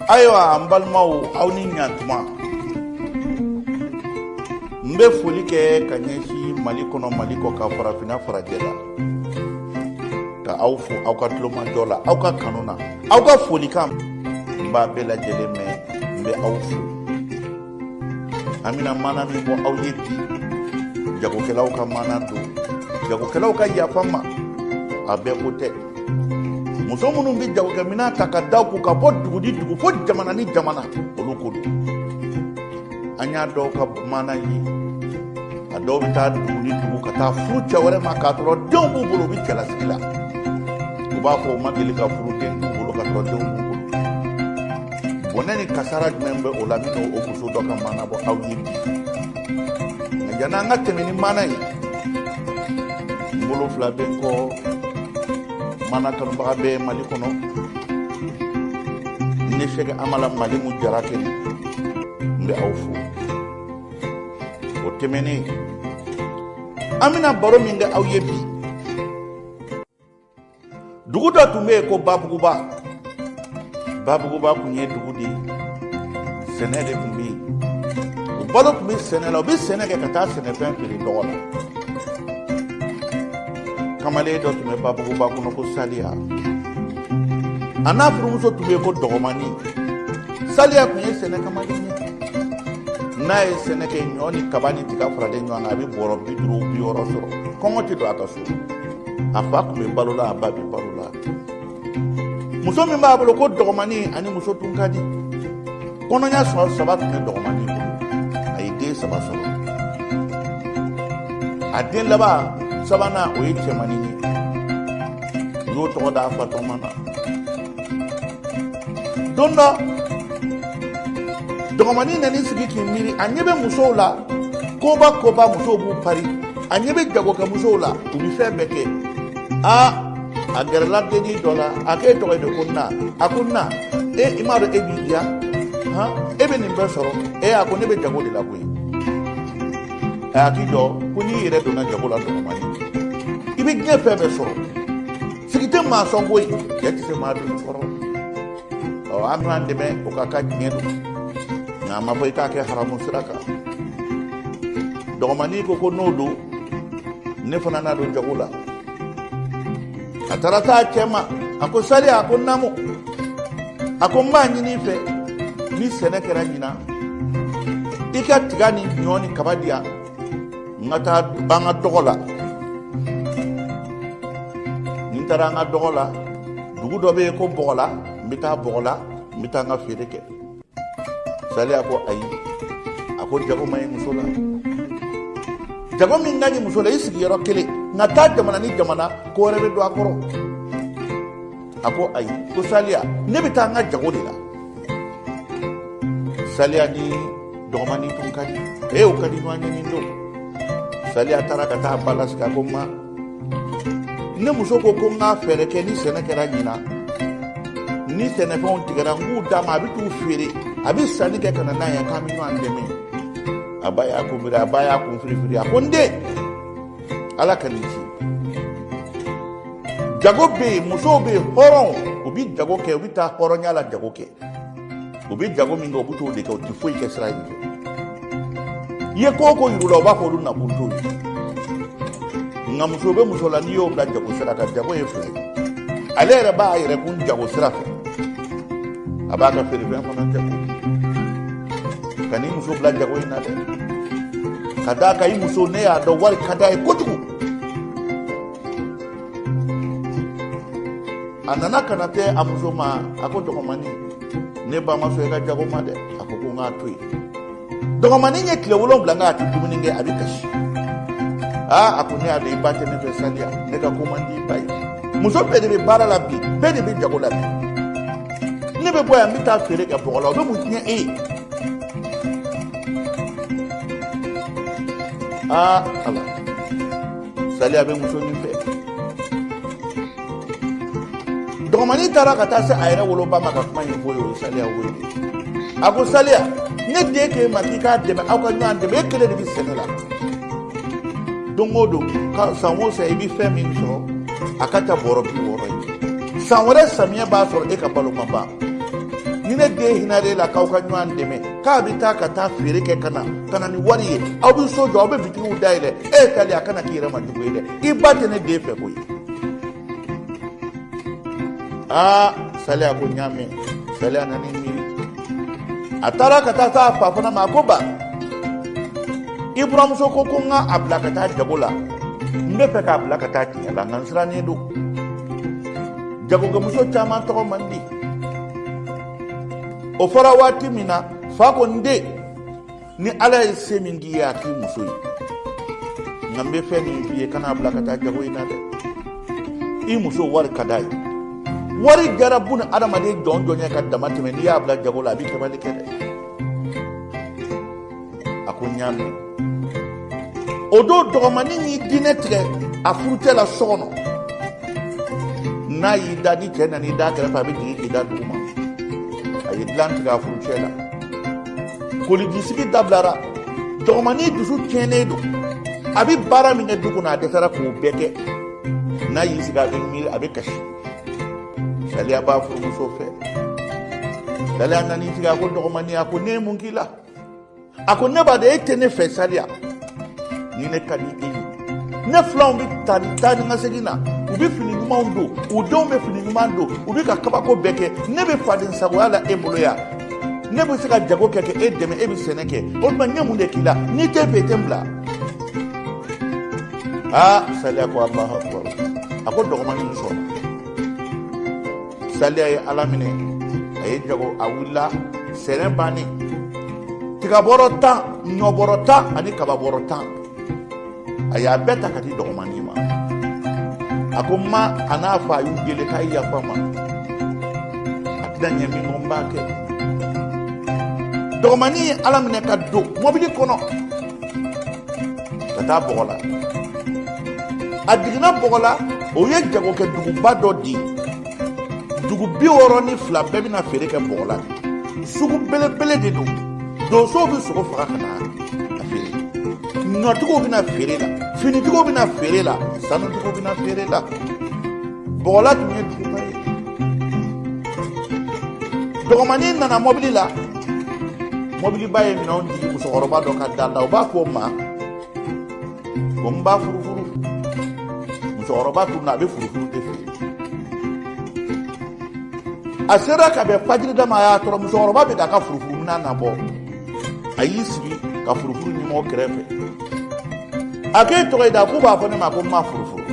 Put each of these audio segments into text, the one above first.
Ayiwa, n balimaw, aw ni ɲantuma. N bɛ foli kɛ ka ɲɛsin Mali kɔnɔ, Mali kɔ kan, farafinna, farajɛ la, ka aw fo aw ka tulomajɔ la, aw ka kanu na, aw ka folikan, n b'a bɛɛ lajɛlen mɛn. N bɛ aw fo. An bɛna maana min bɔ aw ye bi, jagokɛlaw ka maana don. Jagokɛlaw ka yafa n ma, a bɛɛ ko tɛ. Muso minnu bɛ jagokɛminɛn ta ka da kun ka bɔ dugu ni dugu fo jamana ni jamana, olu ko don. An y'a dɔw ka maana ye, a dɔw bɛ taa dugu ni dugu ka taa furu cɛ wɛrɛ ma k'a sɔrɔ denw b'u bolo, u bɛ cɛlasigi la. U b'a fɔ u ma deli ka furu, den t'u bolo, ka sɔrɔ denw b'u bolo. Bɔnɛ ni kasara jumɛn bɛ o la? N bɛna o muso dɔ ka maana bɔ aw ye bi. Nka yanni an ka tɛmɛ ni maana ye, n bolo fila bɛ n kɔ. Maana kanubaga bɛɛ Mali kɔnɔ, ne Sɛki Amala Malimu Jarakɛ, n bɛ aw fo. O tɛmɛnen, an bɛna baro min kɛ aw ye bi, dugu dɔ tun bɛ yen ko Babuguba. Babuguba tun ye dugu de ye, sɛnɛ de tun bɛ yen. U balo tun bɛ sɛnɛ la, u bɛ sɛnɛ kɛ ka taa sɛnɛfɛn feere dɔgɔ la. Kamalen dɔ tun bɛ Babuguba kɔnɔ ko Saliya. A n'a furumuso tun bɛ yen ko Dɔgɔmani. Saliya tun ye sɛnɛ kamalen ye. N'a ye sɛnɛ kɛ, ɲɔ ni kaba ni tiga faralen ɲɔgɔn kan, a bɛ bɔrɔ 50, 60 sɔrɔ. Kɔngɔ tɛ don a ka so. A fa tun bɛ balo la, a ba bɛ balo la. Muso min b'a bolo ko Dɔgɔmani, ani muso tun ka di. Kɔnɔɲɛ sɔrɔ saba tun bɛ Dɔgɔmani bolo. A ye den saba sɔrɔ. A den laban sabanan, o ye cɛmannin ye. U y'o tɔgɔ da a fa tɔgɔma na. Don dɔ, Dɔgɔmani nan'i sigi k'i miiri. A ɲɛ bɛ musow la, koba koba, musow b'u pari. A ɲɛ bɛ jagokɛ musow la, u bɛ fɛn bɛɛ kɛ. Aa, a gɛrɛla dennin dɔ la. A k'e tɔgɔ ye de? Ko na. A ko na, e i m'a dɔn e b'i diya han, e bɛ nin bɛɛ sɔrɔ. E a ko ne bɛ jago de la koyi. A k'i jɔ ko n'i yɛrɛ donna jago la, Dɔgɔmani, i bɛ diɲɛ fɛn bɛɛ sɔrɔ. Sigi tɛ maa sɔn koyi, cɛ tɛ se maa dun kɔrɔ. Ɔ, an b'an dɛmɛ o ka ka diɲɛ don, nka a ma fɔ i k'a kɛ haramu sira kan. Dɔgɔmani ko ko n'o don, ne fana n'a don jago la. A taara s'a cɛ ma. A ko Saliya. A ko naamu. A ko n b'a ɲini i fɛ, ni sɛnɛ kɛra ɲinan, i ka tiga ni ɲɔ ni kaba di yan, n ka taa an ka dɔgɔ la. Ni n taara an ka dɔgɔ la, dugu dɔ bɛ yen ko Bɔgɔla, n bɛ taa Bɔgɔla, n bɛ taa n ka feere kɛ. Saliya ko ayi. A ko jago man ɲi muso la. Jago min ka ɲi muso la, i sigiyɔrɔ kelen. Nka taa jamana ni jamana, ko wɛrɛ bɛ don a kɔrɔ. A ko ayi, ko Saliya, ne bɛ taa n ka jago de la. Saliya ni Dɔgɔmani tun ka di e, o ka di ɲɔgɔn ye. Nin don, Saliya taara ka taa ba lasigi. A ko ma, ne muso ko ko n k'a fɛɛrɛ kɛ, ni sɛnɛ kɛra ɲinan, ni sɛnɛfɛnw tigɛra, n k'u d'a ma, a bɛ t'u feere, a bɛ sanni kɛ ka na n'a ye, k'an bɛ ɲɔgɔn dɛmɛ. A ba y'a kun firi, a ba y'a kun firifiri. A ko n den, Ala ka nin ci. Jago bɛ yen, musow bɛ yen, hɔrɔnw, u bɛ jago kɛ, u bɛ taa hɔrɔnya la jago kɛ. U bɛ jago min kɛ, u bɛ t'o de kɛ, u tɛ foyi kɛ sira in fɛ. I ye ko o ko yir'u la, u b'a fɔ olu nakun t'o ye. Nka muso bɛ muso la, n'i y'o bila jago sira kan, jago ye fila ye. Ale yɛrɛ b'a yɛrɛ kun jago sira fɛ, a b'a ka feerefɛn fana jago. Kan'i muso bila jago in na dɛ, ka d'a kan i muso, ne y'a dɔn wari ka d'a ye kojugu. A nana ka na tɛ a muso ma. A ko Dɔgɔmani, ne ba ma sɔn i ka jago ma dɛ. A ko ko n k'a to yen. Dɔgɔmani ye tile 7 kɛ, a tɛ dumuni kɛ, a bɛ kasi. Aa, a ko ne y'a dɔn i ba tɛ ne fɛ. Saliya, ne ka ko man di i ba ye. Muso bɛɛ de bɛ baara la bi, bɛɛ de bɛ jago la bi. Ne bɛ bɔ yan, n bɛ taa feere kɛ bɔgɔ la, o bɛ mun tiɲɛ e ye? Aa Ala, Saliya bɛ muso min fɛ. Dɔgɔmani taara ka taa se a yɛrɛ woloba ma ka kuma in fɔ ye. O ye Saliya wele. A ko Saliya, ne den k'e ma k'i k'a dɛmɛ, aw ka ɲɔgɔn dɛmɛ, e kelen de bɛ sɛnɛ la don o don, ka san o san i bɛ fɛn min sɔrɔ, a ka ca bɔrɔ 60 ye. San wɛrɛ samiyɛ b'a sɔrɔ e ka balo ma ban. Ni ne den hinɛr'e la k'aw ka ɲɔgɔn dɛmɛ, k'a bɛ taa ka taa feere kɛ ka na ka na ni wari ye, aw bɛ so jɔ, aw bɛ bitigiw dayɛlɛ. E Saliya, a kana k'i yɛrɛ ma jugu ye dɛ, i ba tɛ ne den fɛ koyi. Aa, Saliya ko n y'a mɛn. Saliya nan'i miiri, a taara ka taa s'a fa fana ma. A ko ba, i buramuso ko ko n ka a bila ka taa jago la, n bɛ fɛ k'a bila ka taa tiɲɛ la, nka n sirannen don, jagokɛmuso caman tɔgɔ man di. O fɔra waati min na, fa ko n den, ni Ala ye se min k'i ye, a k'i muso ye, nka n bɛ fɛn min f'i ye, kan'a bila ka taa jago in na dɛ. I muso wari ka d'a ye, wari diyara buna adamaden jɔn jɔn ye ka dama tɛmɛ. N'i y'a bila jago la, a b'i kɛbali kɛ dɛ. A ko n y'a mɛn. O don dɔgɔmanin y'i diinɛ tigɛ a furucɛ la so kɔnɔ. N'a y'i da, ni cɛ nan'i da kɛrɛfɛ, a bɛ jigin k'i da duguma. A ye dilan tigɛ a furucɛ la, kolijisigi dabilara. Dɔgɔmanin dusu tiɲɛnen don, a bɛ baara min kɛ du kɔnɔ, a dɛsɛra k'o bɛɛ kɛ. N'a y'i sigi, a bɛ miiri, a bɛ kasi. Saliya b'a furumuso fɛ. Saliya nan'i sigi, a ko dɔgɔmanin, a ko ne ye mun k'i la? A ko ne b'a dɔn e tɛ ne fɛ. Saliya, ni ne ka di e ye, ne filanw bɛ taa ni taa ni ka segin na, u bɛ fini ɲumanw don, u denw bɛ fini ɲuman don, u bɛ ka kabako bɛɛ kɛ. Ne bɛ faden sagoya la e bolo yan. Ne bɛ se ka jago kɛ k'e dɛmɛ, e bɛ sɛnɛ kɛ. O tuma n ye mun de k'i la? N'i tɛ fɛ, i tɛ n bila. Aa, Saliya ko Alahu akubaru. A ko dɔgɔmanin sɔnna. Saliya ye Ala minɛ, a ye jago, a wulila sɛnɛ bannen, tigabɔrɔ 10, ɲɔbɔrɔ 10 ani kababɔrɔ 10, a y'a bɛɛ ta ka di dɔgɔmanin ma. A ko ma, a n'a fa, a y'u deli k'a ye yafa ma, a tɛna ɲɛ min kɔ, n b'a kɛ. Dɔgɔmanin ye Ala minɛ ka don mɔbili kɔnɔ ka taa Bɔgɔla. A jiginna Bɔgɔla, o ye jagokɛ duguba dɔ di ye. Dugu 62 bɛɛ bɛna feere kɛ Bɔgɔla. Sugu belebele de don. Donsow bɛ sogo faga ka na a feere, ɲɔtigiw bɛna feere la, finitigiw bɛna feere la, sanutigiw bɛna feere la. Bɔgɔla tun ye duguba ye. Dɔgɔmanin nana mɔbili la, mɔbiliba ye minɛnw jigin musokɔrɔba dɔ ka da la, u b'a fɔ o ma ko n b'a furufuru. Musokɔrɔba tun na, a bɛ furufuru de feere. A sera ka bɛn fajirida ma, a y'a sɔrɔ musokɔrɔba bɛ k'a ka furufuru minɛn nabɔ. A y'i sigi ka furufuru ɲɛmɔgɔ kɛrɛfɛ. A k'e tɔgɔ ye di? A k'u b'a fɔ ne ma ko n ma furufuru.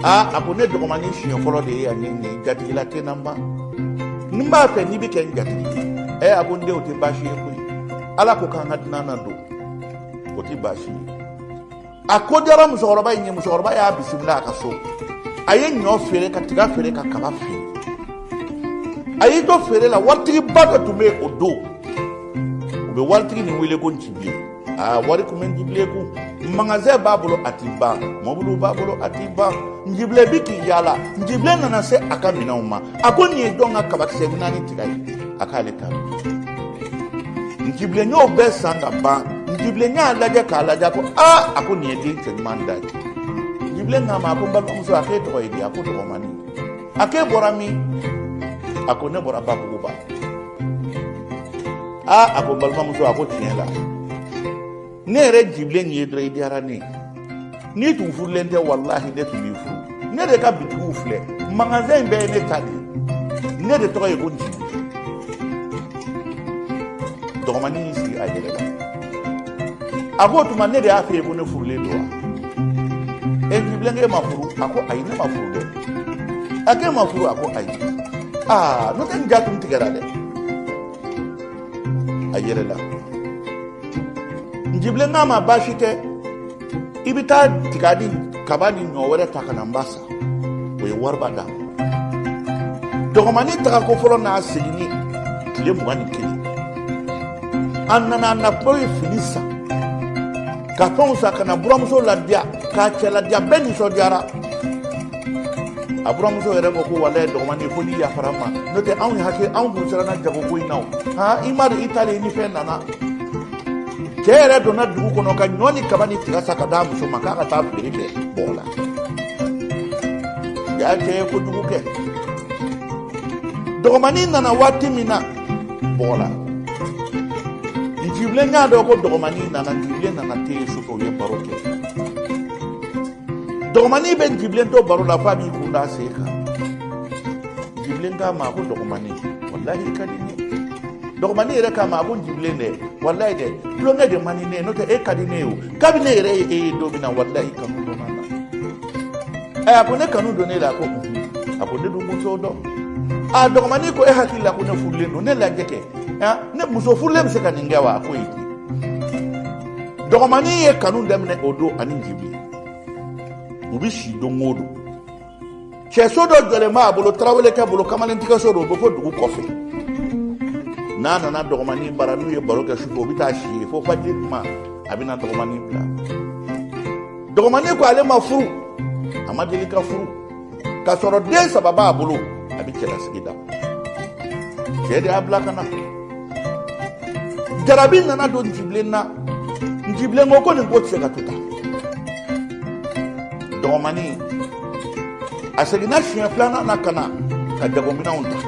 Aa, a ko ne dɔgɔmanin siɲɛ fɔlɔ de ye yan, nin ye jatigila tɛ na n ba, n b'a fɛ n'i bɛ kɛ n jatigi ye. Ɛ, a ko n den, o tɛ baasi ye koyi. Ala ko k'an ka dunan na don, o tɛ baasi ye. A ko diyara musokɔrɔba in ye. Musokɔrɔba y'a bisimila a ka so. A ye ɲɔ feere, ka tiga feere, ka kaba feere. A y'i to feere la, waritigiba dɔ tun bɛ yen o don, u bɛ waritigi nin wele ko Ncibilen. Aa, wari tun bɛ Ncibilen kun. Magasin b'a bolo, a ti ban. Mɔbiliw b'a bolo, a ti ban. Ncibilen bi k'i yaala. Ncibilen nana se a ka minɛnw ma. A ko nin ye jɔn ka kabakisɛ minɛn ni tiga ye? A k'ale ta. Ncibilen y'o bɛɛ san ka ban. Ncibilen y'a lajɛ k'a lajɛ, ko aa, a ko nin ye den cɛɲuman da ye. Ncibilen k'a ma, a ko n balimamuso, a k'e tɔgɔ ye di? A ko dɔgɔmanin. A k'e bɔra min? A ko ne bɔra Babuguba. Aa, a ko n balimamuso, a ko tiɲɛ la, ne yɛrɛ Jibilen ye dɔrɔn, i diyara ne ye. N'i tun furulen tɛ, walahi ne tun b'i furu. Ne de ka bitigiw filɛ, magasin in bɛɛ ye ne ta de ye. Ne de tɔgɔ ye ko Nci. Dɔgɔmanin y'i sigi, a yɛlɛla. A ko o tuma ne de y'a f'i ye ko ne furulen don wa? E Jibilen, k'e ma furu? A ko ayi, ne ma furu dɛ. A k'e ma furu? A ko ayi. Aa, n'o tɛ n ja tun tigɛra dɛ. A yɛlɛla. Njibilen k'a ma baasi tɛ, i bɛ taa tiga ni kaba ni ɲɔ wɛrɛ ta ka na, n b'a san. O ye wariba d'a ma. Dɔgɔmanin tagako fɔlɔ n'a seginni tile 21, a nana, a nakuma ye fini san ka fɛnw san ka na buramuso ladiya k'a cɛ ladiya. Bɛɛ nisɔndiyara. A buramuso yɛrɛ ko ko walayi dɔgɔmanin, fo n'i yafara n ma, n'o tɛ anw ye hakɛ, anw kun siranna jagoko in na. O han, i ma dɔn i talen ni fɛn nana. Cɛ yɛrɛ donna dugu kɔnɔ ka ɲɔ ni kaba ni tiga san ka d'a muso ma k'a ka taa feere kɛ bɔgɔ la. Ja, cɛ ye kojugu kɛ. Dɔgɔmanin nana waati min na bɔgɔ la, Ncibilen y'a dɔn ko dɔgɔmanin nana. Ncibilen nana te yen sufɛ, u ye baro kɛ. Dɔgɔmanin bɛ Ncibilen to baro la f'a b'i kun da a sen kan. Ncibilen k'a ma ko dɔgɔmanin, walahi i ka di n ye. Dɔgɔmanin yɛrɛ k'a ma ko Ncibilen dɛ, walahi dɛ, tulonkɛ de man di ne ye, n'o tɛ e ka di ne ye o. Kabini ne yɛrɛ ye e ye don min na, walahi kanu donna n na. Ɛ, a ko ne kanu don ne la? A ko unhun. A ko ne dun kun t'o dɔn. A dɔgɔmanin ko e hakili la ko ne furulen don? Ne lajɛ kɛ, ne muso furulen bɛ se ka nin kɛ wa? A ko ye ten. Dɔgɔmanin ye kanu daminɛ o don ani Ncibilen. U bɛ si don o don. Cɛso dɔ jɔlen b'a bolo, tarawelekɛ bolo, kamalentigɛso don, o bɛ fɔ dugu kɔfɛ. N'a nana dɔgɔmanin bara, n'u ye baro kɛ sufɛ, u bɛ taa si yen fo fajiri tuma, a bɛ na dɔgɔmanin bila. Dɔgɔmanin ko ale ma furu, a ma deli ka furu, k'a sɔrɔ den 3 b'a bolo. A bɛ cɛlasigi da, cɛ de y'a bila ka na. Jarabi nana don Ncibilen na. Ncibilen ko ko nin ko tɛ se ka to tan. Dɔgɔmanin a seginna siɲɛ filanan na ka na ka jagominɛnw ta.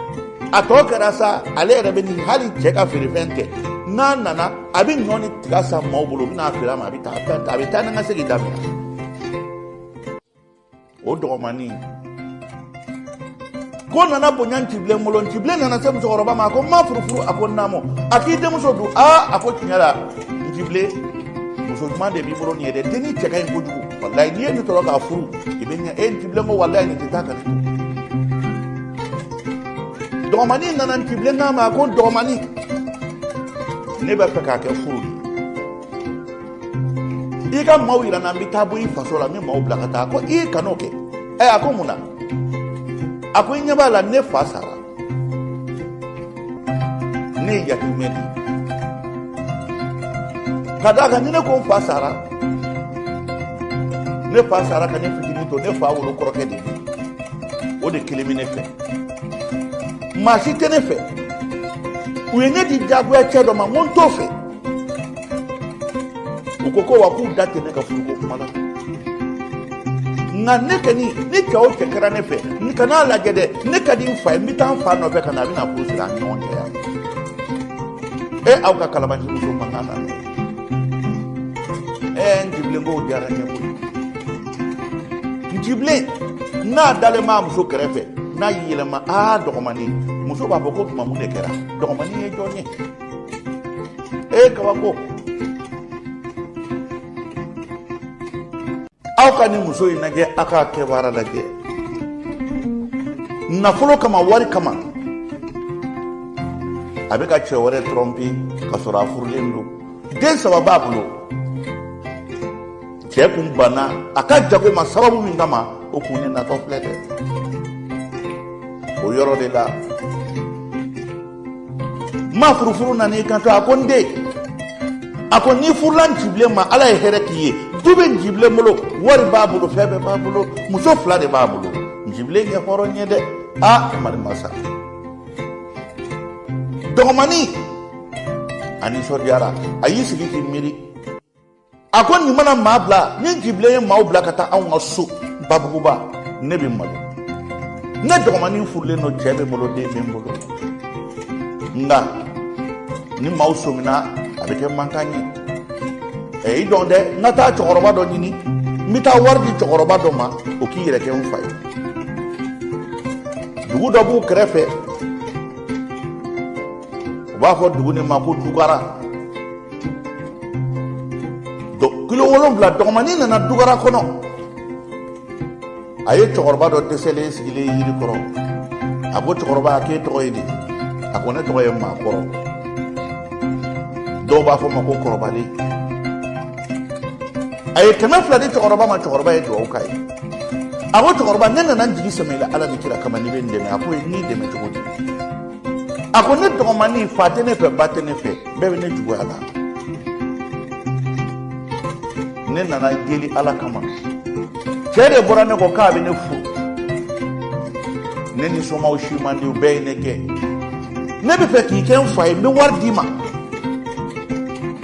A tɔ kɛra sa, ale yɛrɛ bɛ nin hali cɛ ka feerefɛn tɛ. N'a nana, a bɛ ɲɔ ni tiga san maaw bolo, u bɛ n'a feere a ma, a bɛ taa a bɛ taa ni ka segin daminɛ. O dɔgɔmanin ko nana bonya Ncibilen bolo. Ncibilen nana se musokɔrɔba ma, a ko ma furufuru. A ko naamu. A k'i denmuso dun? Aa, a ko tiɲɛ la Ncibilen, muso ɲuman de b'i bolo nin ye dɛ, denni cɛ ka ɲi kojugu, walayi n'i ye nin tɔrɔ k'a furu, i bɛ ɲɛ. E Ncibilen ko walayi nin tɛ taa ka ne to. Dɔgɔmanin nana, Ncibilen k'a ma ko dɔgɔmanin, ne b'a fɛ k'a kɛ furu de ye, i ka maaw yira n na, n bɛ taa bɔ i faso la, n bɛ maaw bila ka taa. A ko i kan'o kɛ. Ɛ, a ko mun na? A ko i ɲɛ b'a la, ne fa sara, ne ye yatimɛ de ye. Ka d'a kan ni ne ko n fa sara, ne fa sara ka ne fitinin to, ne fa wolo kɔrɔkɛ de ye, o de kelen bɛ ne fɛ, maa si tɛ ne fɛ. U ye ne di jagoya cɛ dɔ ma, n ko n t'o fɛ. U ko ko wa k'u da tɛ ne ka furuko kuma la. Nka ne kɔni, ni cɛ o cɛ kɛra ne fɛ, ni kan'a lajɛ dɛ, ne ka di n fa ye, n bɛ taa n fa nɔfɛ ka na, a bɛna furu siri an ni ɲɔgɔn cɛ yan. E aw ka kalabanci muso mankan na dɛ. Ɛ, Ncibilen k'o diyara n ye koyi. Ncibilen n'a dalen b'a muso kɛrɛfɛ, n'a y'i yɛlɛma, aa dɔgɔmanin, muso b'a fɔ ko tuma mun de kɛra? Dɔgɔmanin ye jɔn ye? E kabako. Aw ka nin muso in lajɛ, aw k'a kɛbaara lajɛ. Nafolo kama, wari kama, a bɛ ka cɛ wɛrɛ tromper ka sɔrɔ a furulen don, den 3 b'a bolo. Cɛ kun banna a ka jago ma sababu min kama, o kun de natɔ filɛ dɛ. O yɔrɔ de la, ma furufuru nana i kanto, a ko n den, a ko n'i furula Ncibilen ma, Ala ye hɛrɛ k'i ye. Du bɛ Ncibilen bolo, wari b'a bolo, fɛn bɛɛ b'a bolo, muso 2 de b'a bolo. Ncibilen ye hɔrɔn ye dɛ. A mali masa dɔgɔmanin a nisɔndiyara, a y'i sigi k'i miiri. A ko nin mana maa bila, ni Ncibilen ye maaw bila ka taa anw ka so Babuguba, ne bɛ malo. Ne dɔgɔmanin furulen don, cɛ bɛ n bolo, den bɛ n bolo. Nka ni maaw sɔmina, a bɛ kɛ mankan ye. Ɛ, i dɔn dɛ, n ka taa cɛkɔrɔba dɔ ɲini, n bɛ taa wari di cɛkɔrɔba dɔ ma, o k'i yɛrɛ kɛ n fa ye. Dugu dɔ b'u kɛrɛfɛ, u b'a fɔ dugu nin ma ko Dugara, kilo 7. Dɔgɔmanin nana Dugara kɔnɔ, a ye cɛkɔrɔba dɔ dɛsɛlen sigilen yiri kɔrɔ. A ko cɛkɔrɔba, a k'e tɔgɔ ye di? A ko ne tɔgɔ ye Maakɔrɔ, dɔw b'a fɔ ma ko Kɔrɔbalen. A ye 200 di cɛkɔrɔba ma, cɛkɔrɔba ye dugawu k'a ye. A ko cɛkɔrɔba, ne nana n jigi sɛmɛ i la Ala ni kira kama, n'i bɛ n dɛmɛ. A ko n k'i dɛmɛ cogo di? A ko ne dɔgɔmanin, fa tɛ ne fɛ, ba tɛ ne fɛ, bɛɛ bɛ ne juguya la. Ne nana deli Ala kama, cɛ de bɔra ne kɔ k'a bɛ ne furu, ne ni somaw si man di, u bɛɛ ye ne gɛn. Ne bɛ fɛ k'i kɛ n fa ye, n bɛ wari d'i ma,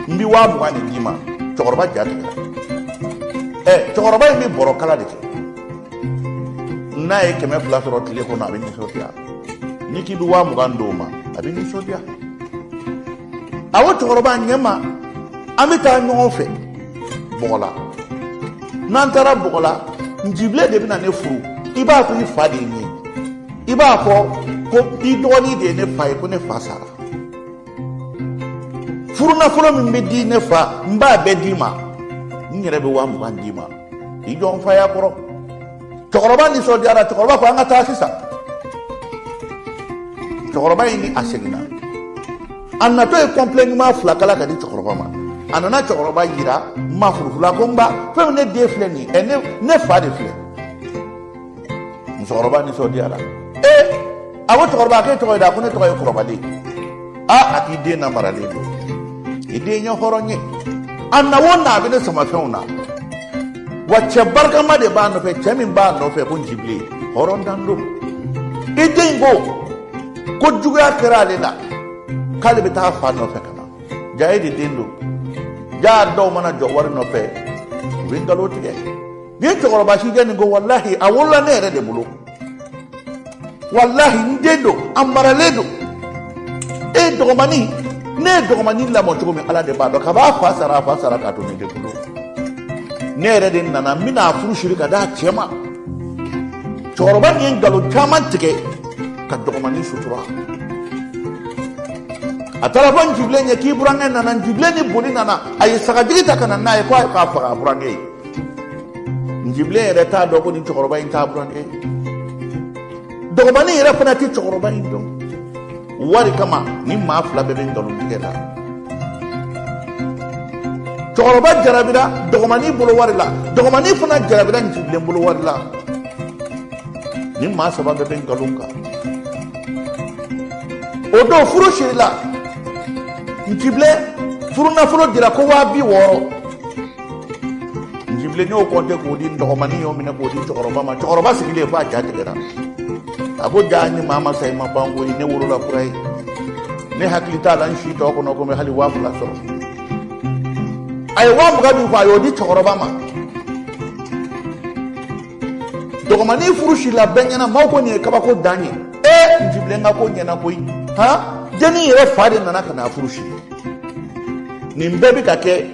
n bɛ 20,000 de d'i ma. Cɛkɔrɔba ja tigɛra. Ɛ, cɛkɔrɔba in bɛ bɔrɔkala de kɛ, n'a ye 200 sɔrɔ tile kɔnɔ, a bɛ nisɔndiya. N'i k'i bɛ 20,000 d'o ma, a bɛ nisɔndiya. A ko cɛkɔrɔba ɲɛ ma, an bɛ taa ɲɔgɔn fɛ Bɔgɔla. N'an taara Bɔgɔla, Njibilen de bɛna ne furu. I b'a fɔ i fa de ye ne ye. I b'a fɔ ko i dɔgɔnin de ye ne fa ye, ko ne fa sara. Furunafolo min bɛ di ne fa, n b'a bɛɛ d'i ma. N yɛrɛ bɛ 20,000 d'i ma. I jɔ n faya kɔrɔ. Cɛkɔrɔba nisɔndiyara. Cɛkɔrɔba ko an ka taa sisan. Cɛkɔrɔba in ni a seginna. A natɔ ye kɔnpilɛ ɲuman 2 kala ka di cɛkɔrɔba ma. A nana cɛkɔrɔba yira mafurufula ko n ba, fɛn min ne den filɛ nin ye, ɛ ne fa de filɛ. Musokɔrɔba nisɔndiyara. Ee, a ko cɛkɔrɔba, k'e tɔgɔ ye di? A ko ne tɔgɔ ye Kɔrɔbalen. Aa, a k'i den namaralen don. I den ye hɔrɔn ye. A na o na, a bɛ ne sama fɛnw na. Wa cɛ barikama de b'a nɔfɛ, cɛ min b'a nɔfɛ ko Njibilen, hɔrɔn dan don. I den ko ko juguya kɛra ale la, k'ale bɛ taa fa nɔfɛ ka na. Ja e de den don. Ja dɔw mana jɔ wari nɔfɛ, u bɛ nkalon tigɛ. Nin ye cɛkɔrɔba si jɛ nin ko walahi a wolola ne yɛrɛ de bolo. Walahi n den don, a maralen don. E dɔgɔmani, ne ye dɔgɔmani lamɔ cogo min, Ala de b'a dɔn. Kab'a fa sara, a fa sara k'a to ne de bolo. Ne yɛrɛ de nana n bɛna a furu siri ka d'a cɛ ma. Cɛkɔrɔba nin ye nkalon caman tigɛ ka dɔgɔmani sutura. A taara fɔ Njibilen ye k'i burankɛ nana. Njibilen ni boli nana, a ye sagajigi ta ka na n'a ye ko a k'a faga a burankɛ ye. Njibilen yɛrɛ t'a dɔn ko nin cɛkɔrɔba in t'a burankɛ ye. Dɔgɔmani yɛrɛ fana tɛ cɛkɔrɔba in dɔn. Wari kama, ni maa 2 bɛɛ bɛ nkalon tigɛ la. Cɛkɔrɔba jarabira dɔgɔmani bolo wari la, dɔgɔmani fana jarabira Njibilen bolo wari la. Ni maa 3 bɛɛ bɛ nkalon kan. O don furu sirila. Njibilen furunafolo dira ko 60,000. Njibilen y'o kɔnte k'o di dɔgɔmani, y'o minɛ k'o di cɛkɔrɔba ma. Cɛkɔrɔba sigilen fo a ja tigɛra. A ko ja ni maa ma sa i ma ban koyi, ne wolola kura ye. Ne hakili t'a la n si tɔ kɔnɔ ko n bɛ hali 2,000 sɔrɔ. A ye 20,000 min fɔ, a y'o di cɛkɔrɔba ma. Dɔgɔmani furu sirila bɛɛ ɲɛna, maaw ko nin ye kabako dan ye. Ee, Njibilen ka ko ɲɛna koyi. Han, dennin yɛrɛ fa de nana ka na furu siri. Nin bɛɛ bɛ ka kɛ,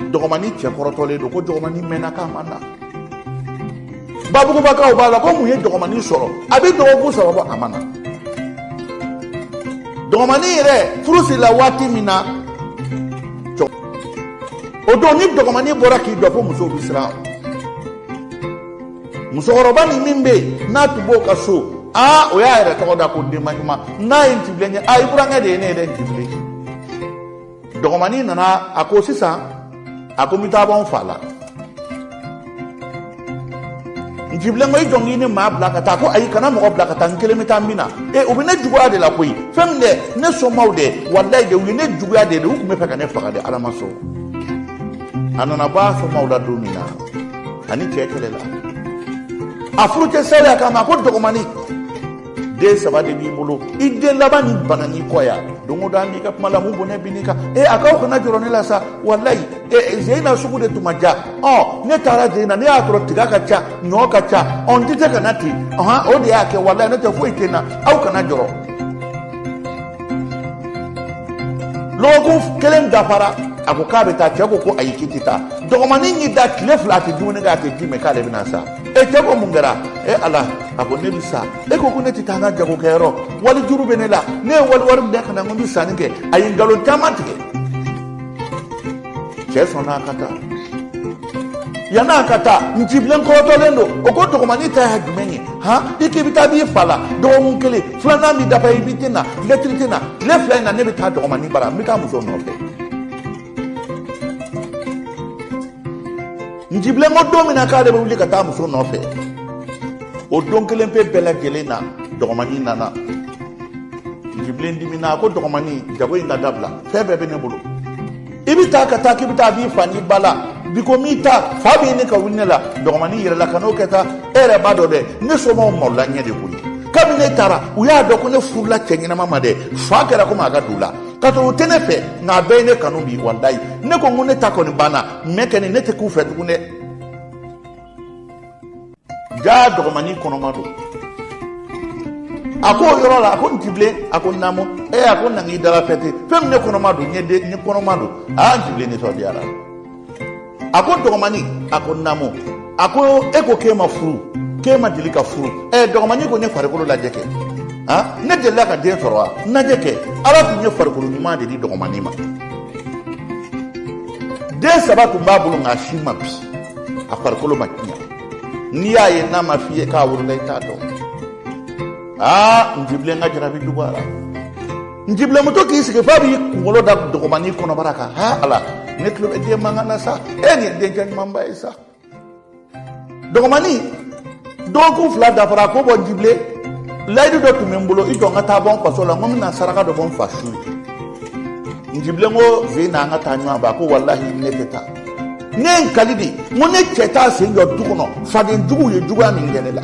dɔgɔmani cɛ kɔrɔtɔlen don ko dɔgɔmani mɛnna k'a ma na. Babugubakaw b'a la ko mun ye dɔgɔmani sɔrɔ, a bɛ dɔgɔkun 3 bɔ a ma na. Dɔgɔmani yɛrɛ furu sirila waati min na, o don ni dɔgɔmani bɔra k'i jɔ fo musow bɛ siran. Musokɔrɔba ni min bɛ yen n'a tun b'o ka so, aa, o y'a yɛrɛ tɔgɔ da ko denba ɲuman. N'a ye Njibilen ye, aa, i burankɛ de ye ne ye dɛ, Njibilen. Dɔgɔmani nana, a ko sisan, a ko n bɛ taa bɔ n fa la. Njibilen ko i jɔn k'i ni maa bila ka taa. Ko ayi, kana mɔgɔ bila ka taa, n kelen bɛ taa n bɛ na. E, u bɛ ne juguya de la koyi. Fɛn min dɛ, ne somaaw dɛ, walayi de, u ye ne juguya de, u tun bɛ fɛ ka ne faga de, Ala ma sɔn. A nana bɔ a somaaw la don min na, ani cɛ kɛlɛla. A furucɛ sariya kama ko dɔgɔmani, den 3 de b'i bolo, i den laban ni bana n'i kɔ yan, don o don an b'i ka kuma la, mun bɔnɛ bin n'i kan. E, a k'aw kana jɔrɔ ne la sa, walayi e Zeyina sugu de tun ma diya. Ɔ, ne taara Zeyina, ne y'a sɔrɔ tiga ka ca, ɲɔ ka ca, ɔ n tɛ se ka na ten, ɔhɔn, o de y'a kɛ, walayi ne tɛ foyi tɛ n na, aw kana jɔrɔ. Lɔgɔkun kelen dafara, a ko k'a bɛ taa. Cɛ ko ko ayi, k'i tɛ taa. Dɔgɔmanin y'i da tile 2, a tɛ dumuni kɛ, a tɛ ji min, k'ale bɛna sa. E, cɛ ko mun kɛra? E Ala, a ko ne bɛ sa. E ko ko ne tɛ taa n ka jagokɛyɔrɔ, wali juru bɛ ne la, ne ye wali wari minɛ ka na, n ko n bɛ sanni kɛ. A ye nkalon caman tigɛ. Cɛ sɔnna a ka taa. Yann'a ka taa, Njibilen kɔrɔtɔlen don. O ko dɔgɔmanin ta ye jumɛn ye? Han, i k'i bɛ taa b'i fa la, dɔgɔkun kelen filanan bɛ dafa, i bɛ tɛ na, lɛtiri tɛ na. Tile 2 in na, ne bɛ taa dɔgɔmanin bara, n bɛ taa muso nɔfɛ. Njibilen ko don min na k'ale bɛ wuli ka taa muso nɔfɛ, o don kelen pe bɛɛ lajɛlen na, dɔgɔmanin nana. Njibilen dimina, a ko dɔgɔmanin, jago in ka dabila, fɛn bɛɛ bɛ ne bolo. I bɛ taa ka taa k'i bɛ taa b'i fa n'i ba la bi, ko m'i ta fa b'i ni ka wuli ne la. Dɔgɔmanin yɛrɛ la, ka n'o kɛ taa, e yɛrɛ b'a dɔn dɛ, ne somɔgɔw malola ɲɛ de koyi. Kabini ne taara, u y'a dɔn ko ne furula cɛ ɲɛnama ma dɛ, fa kɛra komi a ka du la, ka sɔrɔ u tɛ ne fɛ, nka a bɛɛ ye ne kanu bi. Walayi, ne ko n ko ne ta kɔni banna, mɛ kɛni ne tɛ k'u fɛ tugun dɛ. Jaa, dɔgɔmanin kɔnɔma don. A ko o yɔrɔ la, a ko Ntibilen, a ko naamu. A ko na k'i dala fɛte fɛn min, ne kɔnɔma don, n ye den, n ye kɔnɔma don. Aa, Ntibilen nisɔndiyara. A ko dɔgɔmani, a ko naamu. A ko e ko k'e ma furu, k'e ma deli ka furu. Dɔgɔmani ko ne farikolo lajɛ kɛ, han, ne delila ka den sɔrɔ wa? N lajɛ kɛ. Ala tun ye farikolo ɲuman de di dɔgɔmani ma. Den 3 tun b'a bolo, nka a si ma bi, a farikolo ma tiɲɛ. N'i y'a ye n'a ma f'i ye k'a wolola, i t'a dɔn. Aa, Ntibilen ka jarabi juguyara. Ntibilenmuso k'i sigi f'a b'i kunkolo da dɔgɔmani kɔnɔbara kan. Ha Ala, ne tulo bɛ den mankan na sa. E nin ye denkɛ ɲumanba ye sa. Dɔgɔmani dɔgɔkun 2 dafara, a ko bɔ Ntibilen, layidu dɔ tun bɛ n bolo, i jɔ n ka taa bɔ n faso la, n ko n bɛna saraka dɔ bɔ n fa su ye. Ntibilen ko ze na an ka taa ɲɔgɔn fɛ. A ko walahi ne tɛ taa, ne ye n kali de, n ko ne cɛ t'a sen jɔ du kɔnɔ, faden juguw ye juguya min kɛ ne la.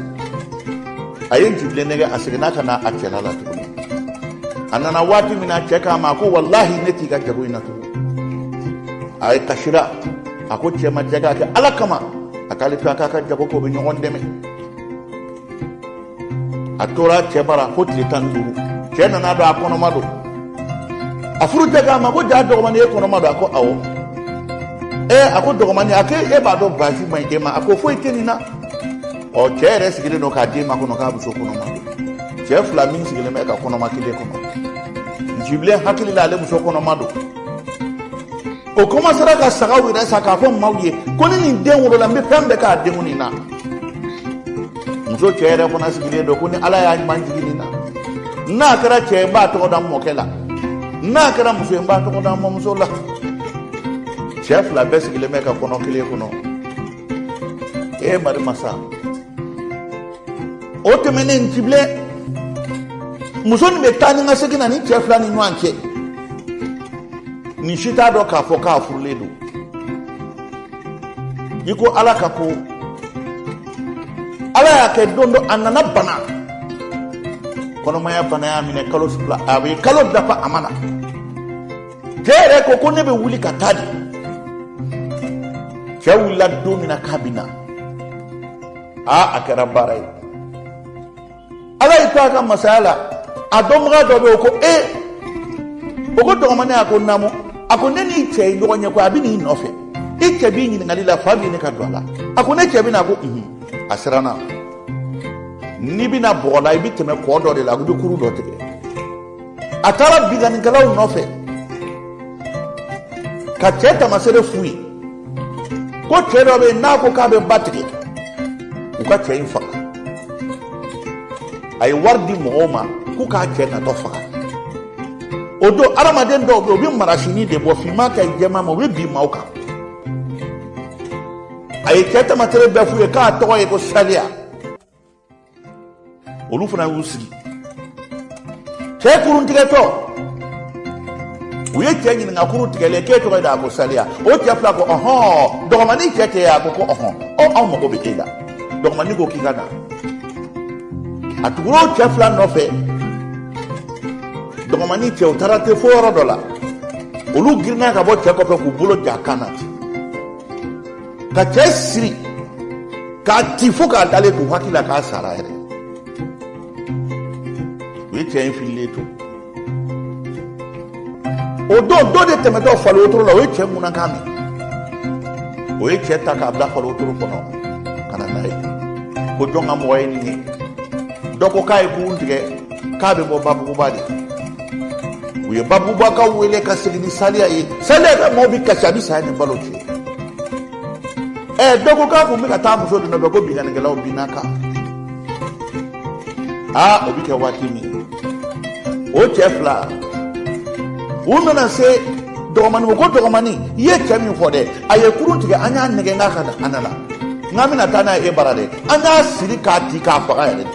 A ye Ntibilen nɛgɛ, a seginna ka na a cɛla la tuguni. A nana waati min na, cɛ k'a ma, a ko walahi ne t'i ka jago in na tugun. A ye kasira, a ko cɛ ma, cɛ k'a kɛ Ala kama, a k'ale to a k'a ka jago kɛ, o bɛ ɲɔgɔn dɛmɛ. A tora cɛ bara fo tile 15. Cɛ nana dɔn a kɔnɔma don. A furu cɛ k'a ma ko ja dɔgɔmani, e kɔnɔma don? A ko awɔ. A ko dɔgɔmani, a ko e b'a dɔn baasi man ɲi e ma? A ko foyi tɛ nin na. Ɔ, cɛ yɛrɛ sigilen don k'a den makɔnɔ k'a muso kɔnɔma don. Cɛ 2 min sigilen bɛ ka kɔnɔma kelen kɔnɔ. Ntibilen hakili la ale muso kɔnɔma don. O kɔmasera ka sagaw yɛrɛ san k'a fɔ maaw ye ko ni nin den wolola, n bɛ fɛn bɛɛ k'a denw nin na. Muso cɛ yɛrɛ fana sigilen don ko ni Ala y'a ɲuman jigin nin na, n'a kɛra cɛ ye, n b'a tɔgɔ da n mɔkɛ la, n'a kɛra muso ye, n b'a tɔgɔ da n mɔmuso la. Cɛ 2 bɛɛ sigilen bɛ ka kɔnɔ kelen kɔnɔ. E mari masa, o tɛmɛnen, Ntibilen muso nin bɛ taa ni ka segin na ni cɛ 2 ni ɲɔgɔn cɛ. Nin si t'a dɔn k'a fɔ k'a furulen don. I ko Ala ka ko, Ala y'a kɛ don dɔ a nana bana, kɔnɔmaya bana y'a minɛ. Kalo 2, a bɛ kalo dafa, a ma na. Cɛ yɛrɛ ko ko ne bɛ wuli ka taa de. Cɛ wulila don min na k'a bɛ na, aa, a kɛra baara ye. Ala y'i to a ka masaya la, a dɔnbaga dɔ bɛ yen, o ko e, o ko dɔgɔmani, a ko naamu. A ko ne n'i cɛ ye ɲɔgɔn ye ko a bɛ n'i nɔfɛ, i cɛ b'i ɲininkali la, fa b'i ne ka don a la. A ko ne cɛ bɛ na? A ko unhun. A siranna. N'i bɛna bɔgɔ la, i bɛ tɛmɛ kɔ dɔ de la, i bɛ kuru dɔ tigɛ. A taara binkannikɛlaw nɔfɛ ka cɛ tamasere f'u ye ko cɛ dɔ bɛ yen, n'a ko k'a bɛ ba tigɛ, u ka cɛ in faga. A ye wari di mɔgɔw ma k'u k'a cɛ natɔ faga. O don, adamaden dɔw bɛ yen, u bɛ marasini de bɔ, finman ka ɲi jɛman ma, u bɛ bin maaw kan. A ye cɛ tamasere bɛɛ f'u ye k'a tɔgɔ ye ko Saliya. Olu fana y'u sigi. Cɛ kurun tigɛtɔ, u ye cɛ ɲininka kurun tigɛlen, k'e tɔgɔ ye di? A ko Saliya. O cɛ 2 ko ɔhɔn, dɔgɔmani cɛ tɛ ye? A ko ko ɔhɔn. Ɔ, anw mago bɛ e la. Dɔgɔmani ko k'i ka na. A tugura o cɛ 2 nɔfɛ. Dɔgɔmani cɛ, u taara te fo yɔrɔ dɔ la, olu girinna ka bɔ cɛ kɔfɛ k'u bolo ja kan na ten ka cɛ siri k'a ci fo k'a dalen k'u hakili la k'a sara yɛrɛ. U ye cɛ in fililen to. O don, dɔ de tɛmɛtɔ fali wotoro la, o ye cɛ ŋunakan mɛn. O ye cɛ ta k'a bila fali wotoro kɔnɔ ka na n'a ye. Ko jɔn ka mɔgɔ ye nin ye? Dɔ ko k'a ye kurun tigɛ, k'a bɛ bɔ Babuguba de. U ye Babugubakaw wele ka segin ni Saliya ye. Saliya ka maaw bɛ kasi, a bɛ saya ni balo cɛ. Dɔ ko k'a kun bɛ ka taa muso de nɔfɛ, ko binkannikɛlaw binna kan. Aa, o bɛ kɛ waati min, o cɛ 2 u nana se dɔgɔmani ma ko dɔgɔmani, i ye cɛ min fɔ dɛ, a ye kurun tigɛ, an y'a nɛgɛ k'a ka na, a nana, n k'an bɛna taa n'a ye e bara dɛ, an y'a siri k'a ci k'a faga yɛrɛ de.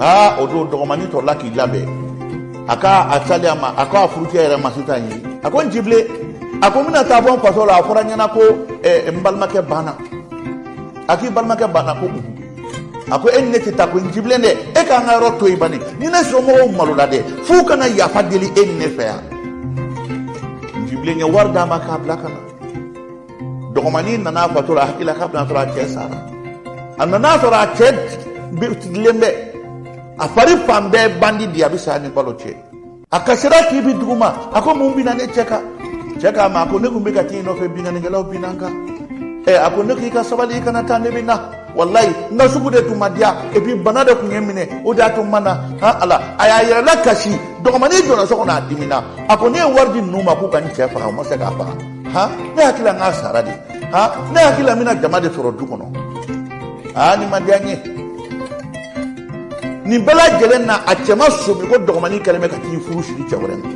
Aa, o don dɔgɔmani tɔla k'i labɛn, a ka a Saliya ma, a ko a furucɛ yɛrɛ ma sisan ye, a ko n Jibilen, a ko n bɛna taa bɔ n faso la, a fɔra n ɲɛna ko n balimakɛ banna. A k'i balimakɛ banna? Ko unhun. A ko e ni ne tɛ taa ko n Jibilen dɛ, e k'an ka yɔrɔ to yen bani, ni ne somɔgɔw malola dɛ, f'u kana yafa deli e ni ne fɛ yan. N Jibilen ye wari d'a ma k'a bila ka na. Dɔgɔmani nana a faso la, a hakili la k'a bɛna sɔrɔ a cɛ sara. A nana sɔrɔ a cɛ tigilen bɛ. A fari fan bɛɛ bandi di, a bɛ saya ni balo cɛ. A kasira k'i bin duguma. A ko mun binna ne cɛ kan? Cɛ k'a ma, a ko ne tun bɛ ka t'i nɔfɛ, binkannikɛlaw binna n kan. Ɛ, a ko ne k'i ka sabali, i kana taa, ne bɛ na. Walayi, n ka sugu de tun ma diya, et puis bana de tun ye n minɛ, o de y'a to n ma na. Han ala, a y'a yɛrɛ lakasi. Dɔgɔmanin donna so kɔnɔ, a dimina. A ko ne ye wari di ninnu ma k'u ka n cɛ faga, u ma se k'a faga. Han, ne hakili la n k'a sara de. Han, ne hakili la n bɛna jama de sɔrɔ du kɔnɔ. Aa, nin ma diya n ye. Nin bɛɛ lajɛlen na, a cɛ ma sɔmi ko dɔgɔmanin kɛlen bɛ ka t'i furu siri cɛ wɛrɛ ma.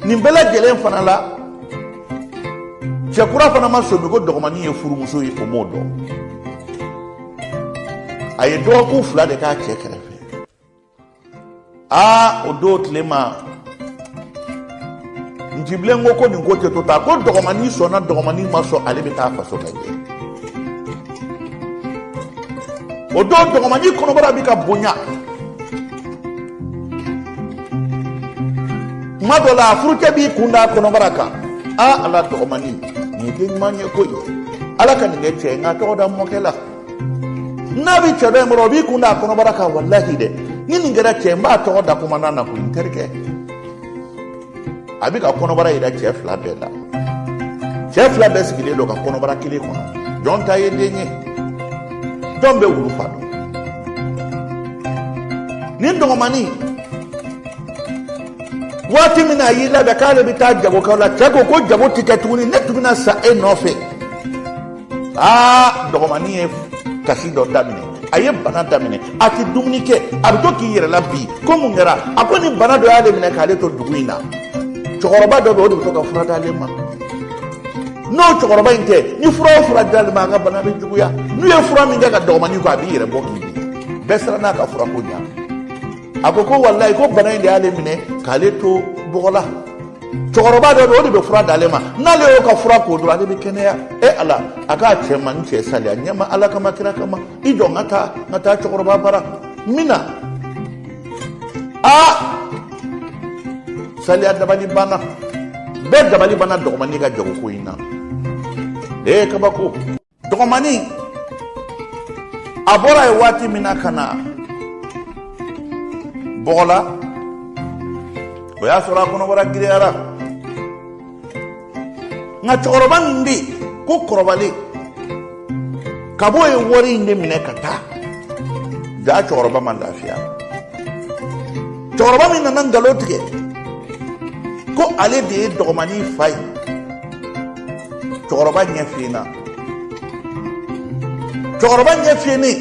Nin bɛɛ lajɛlen fana la, cɛkura fana ma sɔmi ko dɔgɔmanin ye furumuso ye, o m'o dɔn. A ye dɔgɔkun 2 de k'a cɛ kɛrɛfɛ. Aa, o don tile ma, Ncibilen ko ko nin ko tɛ to tan, ko dɔgɔmanin sɔnna, dɔgɔmanin ma sɔn, ale bɛ taa faso lajɛ. O don dɔgɔmanin kɔnɔbara bɛ ka bonya. Tuma dɔ la, a furucɛ b'i kun da kɔnɔbara kan. Aa ala, dɔgɔmanin nin ye den ɲuman ye koyi, ala ka nin kɛ cɛ ye, nka tɔgɔ da mɔkɛ la. N'a bɛ cɛ dɔ in kɔrɔ, o b'i kun da a kɔnɔbara kan. Walahi dɛ, ni nin kɛra cɛ, n b'a tɔgɔ da komandan na koyi, n terikɛ. A bɛ ka kɔnɔbara yira cɛ 2 bɛɛ la. Cɛ 2 bɛɛ sigilen don ka kɔnɔbara kelen kɔnɔ. Jɔn ta ye den ye? Jɔn bɛ wulu fa dɔn? Nin dɔgɔmanin, waati min na a y'i labɛn k'ale bɛ taa jagokɛyɔrɔ la, cɛ ko ko jago tɛ kɛ tuguni, ne tun bɛna sa e nɔfɛ. Aa, dɔgɔmanin ye kasi dɔ daminɛ, a ye bana daminɛ, a tɛ dumuni kɛ, a bɛ to k'i yɛrɛ la bi. Ko mun kɛra? A ko nin bana dɔ y'ale minɛ k'ale to dugu in na. Cɛkɔrɔba dɔ bɛ, o de bɛ to ka fura d'ale ma. N'o cɛkɔrɔba in tɛ, ni fura o fura d'ale ma, a ka bana bɛ juguya. N'u ye fura min kɛ ka dɔgɔmanin kɔ, a b'i yɛrɛ bɔ k'i bin. Bɛɛ siran n'a ka fura ko ɲa. A ko ko walayi, ko bana in de y'ale minɛ k'ale to bɔgɔ la. Cɛkɔrɔba dɔ bɛ, o de bɛ fura d'ale ma, n'ale y'o ka fura ko dɔrɔn, ale bɛ kɛnɛya. E ala, a k'a cɛ ma, n cɛ saliya ɲɛma, ala kama, kira kama, i jɔ n ka taa, n ka taa cɛkɔrɔba bara n bɛ na. Aa, saliya dabali banna, bɛɛ dabali banna dɔgɔmanin ka jagoko in na. Ee kabako! Dɔgɔmanin a bɔra yen waati min na ka na bɔgɔla, o y'a sɔrɔ a kɔnɔbara giriyara. Nka cɛkɔrɔba min bɛ yen ko kɔrɔbalen, kab'o ye wari in de minɛ ka taa, jaa cɛkɔrɔba ma lafiya. Cɛkɔrɔba min nana nkalon tigɛ ko ale de ye dɔgɔmanin fa ye, cɛkɔrɔba ɲɛ fiyenna. Cɛkɔrɔba ɲɛ fiyennen,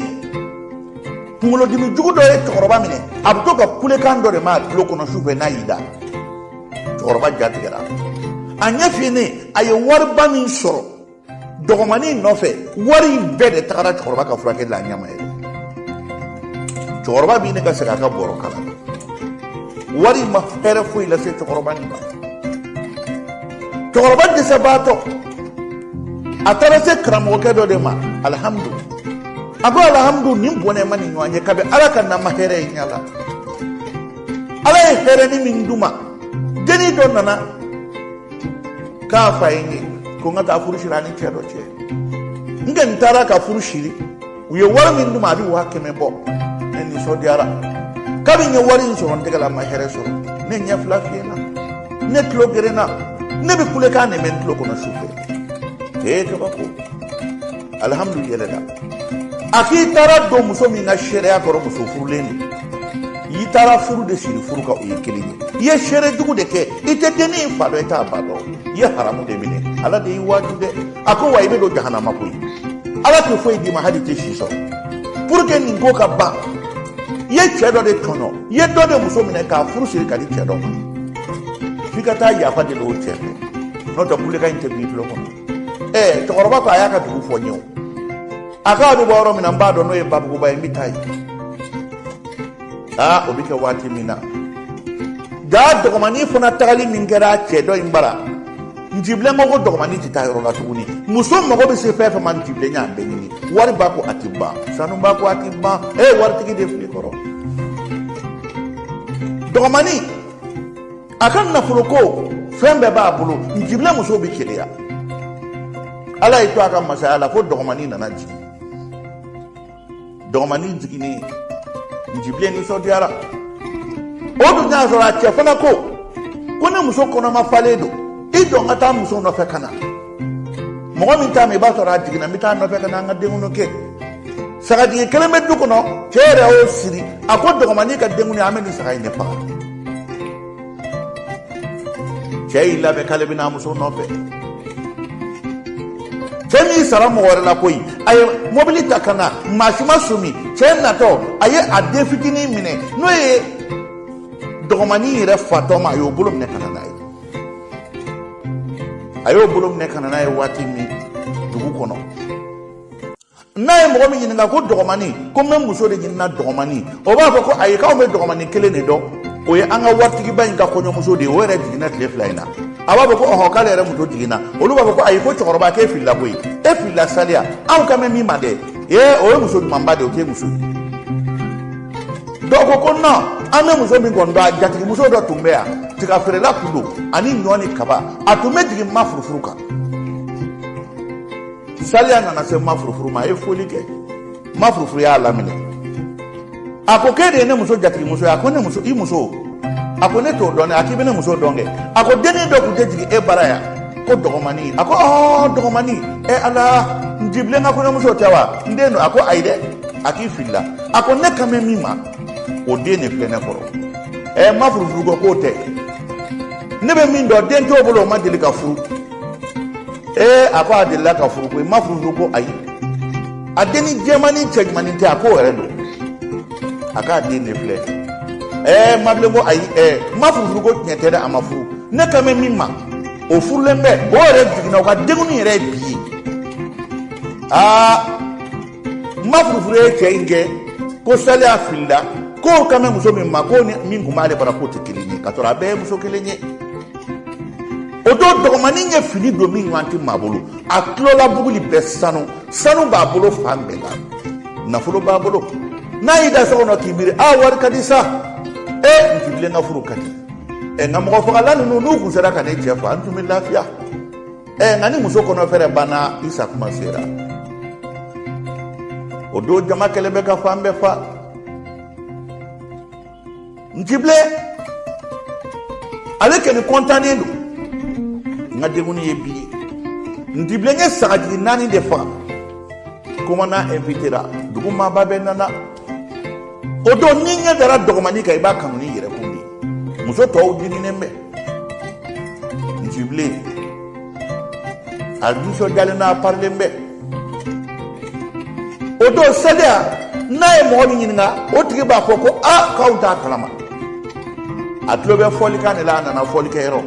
kunkolodimi jugu dɔ ye cɛkɔrɔba minɛ. A bɛ to ka kulekan dɔ de mɛn a tulo kɔnɔ su fɛ n'a y'i da. Cɛkɔrɔba ja tigɛra, a ɲɛ fiyennen. A ye wariba min sɔrɔ dɔgɔmanin nɔfɛ, wari in bɛɛ de tagara cɛkɔrɔba ka furakɛli la a ɲɛ ma yɛrɛ. Cɛkɔrɔba b'i ne ka segin a ka bɔrɔ kala la. Wari ma hɛrɛ foyi lase cɛkɔrɔba nin ma. Cɛkɔrɔba dɛsɛbaatɔ, a taara se karamɔgɔkɛ dɔ de ma, Alihamudu. A ko alihamudu, nin bɔnɛ ma nin ɲɔgɔn ye kabi ala ka na ma hɛrɛ ye ɲɛ la. Ala ye hɛrɛni min d'u ma, dennin dɔ nana k'a fa ye n ye ko n ka taa furu siri a ni cɛ dɔ cɛ. N kɔni taara ka furu siri, u ye wari min d'u ma, a bɛ 100 000 bɔ. Ne nisɔndiyara. Kabi n ye wari in sɔrɔ n tɛgɛ la, n ma hɛrɛ sɔrɔ. Ne ɲɛ fila fiyenna, ne tulo gerenna, ne bɛ kulekan de mɛn n tulo kɔnɔ su fɛ. Ee kabako! Alihamudu yɛlɛla. A k'i taara don muso min ka seereya kɔrɔ, muso furulen de i taara furu de siri, furu ka o ye kelen ye. I ye seere jugu de kɛ, i tɛ dennin in fa dɔn, i t'a ba dɔn, i ye haramu de minɛ. Ala de y'i waaju dɛ. A ko wa i bɛ don jahanama koyi, ala tɛ foyi d'i ma, hali i tɛ si sɔrɔ. Pour que nin ko ka ban, i ye cɛ dɔ de tɔɲɔ, i ye dɔ de muso minɛ k'a furu siri ka di cɛ dɔ ma, f'i ka taa yafa deli o cɛ fɛ, n'o tɛ kulekan in tɛ b'i tulo kɔnɔ. Ɛɛ, cɛkɔrɔba ko a y'a ka dugu fɔ n ye o. A k'a bɛ bɔ yɔrɔ min na, n b'a dɔn, n'o ye Babuguba ye, n bɛ taa yen. Aa, o bɛ kɛ waati min na, jaa dɔgɔmanin fana tagali min kɛra a cɛ dɔ in bara, Njibilen ko ko dɔgɔmanin tɛ taa yɔrɔ la tuguni. Muso mago bɛ se fɛn fɛn ma, Njibilen y'a bɛɛ ɲini. Wari b'a ko a tɛ ban, sanu b'a ko a tɛ ban. Ee, waritigi de fili kɔrɔ. Dɔgɔmanin a ka nafolo ko fɛn bɛɛ b'a bolo. Njibilen muso bɛ keleya. Ala y'i to a ka masaya la fo dɔgɔmanin nana jigin. Dɔgɔmanin jiginnen, Ntibilen nisɔndiyara. O dun y'a sɔrɔ a cɛ fana ko ko ne muso kɔnɔma falen don, i jɔ n ka taa muso nɔfɛ ka na. Mɔgɔ min t'a ma, i b'a sɔrɔ a jiginna, n bɛ taa nɔfɛ ka na an ka denkundi kɛ. Sagajigi kelen bɛ du kɔnɔ, cɛ yɛrɛ y'o siri. A ko dɔgɔmanin ka denkundi, an bɛ nin saga in de faga. Cɛ y'i labɛn k'ale bɛ n'a muso nɔfɛ. Cɛ m'i sara mɔgɔ wɛrɛ la koyi, a ye mobili ta ka na, maa si ma sɔmi. Cɛ natɔ, a ye a den fitinin minɛ, n'o ye dɔgɔmanin yɛrɛ fatɔ ma, a y'o bolo minɛ ka na n'a ye. A y'o bolo minɛ ka na n'a ye waati min dugu kɔnɔ, n'a ye mɔgɔ min ɲininka ko dɔgɔmanin, ko n bɛ muso de ɲinina dɔgɔmanin, o b'a fɔ ko ayi, k'anw bɛ dɔgɔmanin kelen de dɔn, o ye an ka waritigiba in ka kɔɲɔmuso de ye, o yɛrɛ jiginna tile 2 in na. A b'a fɔ ko ɔhɔn, k'ale yɛrɛ muso jiginna. Olu b'a fɔ ko ayi, ko cɛkɔrɔba, k'e filila koyi, e filila saliya, anw kan bɛ min ma dɛ, ee o ye muso ɲumanba de ye, o t'e muso ye. Dɔw ko ko non, an bɛ muso min kɔni dɔn, a jatigimuso dɔ tun bɛ yan, tigafeerela tun don, ani ɲɔ ni kaba, a tun bɛ jigin ma furufuru kan. Saliya nana se ma furufuru ma, a ye foli kɛ. Ma furufuru y'a laminɛ, a ko k'e de ye ne muso jatigimuso ye. A ko ne muso, i muso? A ko ne t'o dɔn dɛ. A k'i bɛ ne muso dɔn kɛ. A ko dennin dɔ tun tɛ jigin e bara yan ko dɔgɔmanin. A ko ɔɔ, dɔgɔmanin, e ala, Ntibilen ka kɔɲɔmuso tɛ wa? N den don. A ko ayi dɛ, a k'i filila. A ko ne kan bɛ min ma, o den de filɛ ne kɔrɔ. Ɛ, ma furufuru ko k'o tɛ, ne bɛ min dɔn, den t'o bolo, o ma deli ka furu. Ee, a ko a delila ka furu koyi. Ma furufuru ko ayi, a denni jɛmannin cɛɲumannin tɛ? A k'o yɛrɛ don. A k'a den de filɛ. Ɛɛ, mabilen ko ayi. Ɛɛ, ma furufuru ko tiɲɛ tɛ dɛ, a ma furu, ne kan bɛ min ma, o furulen bɛ, o yɛrɛ jiginna, o ka denkundi yɛrɛ ye bi ye. Aa, ma furufuru ye cɛ in kɛ ko saliya filila, k'o kan bɛ muso min ma, k'o ni min tun b'ale bara, k'o tɛ kelen ye, ka sɔrɔ a bɛɛ ye muso kelen ye. O don dɔgɔmanin ye fini don min ɲɔgɔn tɛ maa bolo, a tulola buguli bɛɛ sanu sanu b'a bolo fan bɛɛ la, nafolo b'a bolo. N'a y'i da so kɔnɔ k'i miiri, a wari ka di sa, e Ntibilen ka furu ka di. Ɛ, nka mɔgɔ fagala ninnu, n'u kun sera ka ne cɛ fa, n tun bɛ lafiya. Ɛ, nka ni muso kɔnɔ fɛrɛ banna, i sa kuma sera. O don jama kɛlen bɛ ka fan bɛɛ fa. Ntibilen ale kɔni kɔntannen don, n ka denkundi ye bi ye. Ntibilen ye sagajigi 4 de faga, commandant invitera, dugu maaba bɛɛ nana. O don n'i ɲɛ dara dɔgɔmanin kan, i b'a kanu n'i yɛrɛ kun de ye. Muso tɔw jiginnen bɛ. Ntibilen a nisɔndiyalen n'a parilen bɛ. O don saliya, n'a ye mɔgɔ min ɲininka, o tigi b'a fɔ ko a k'aw t'a kalama. A tulo bɛ fɔlikan de la, a nana fɔlikɛyɔrɔ,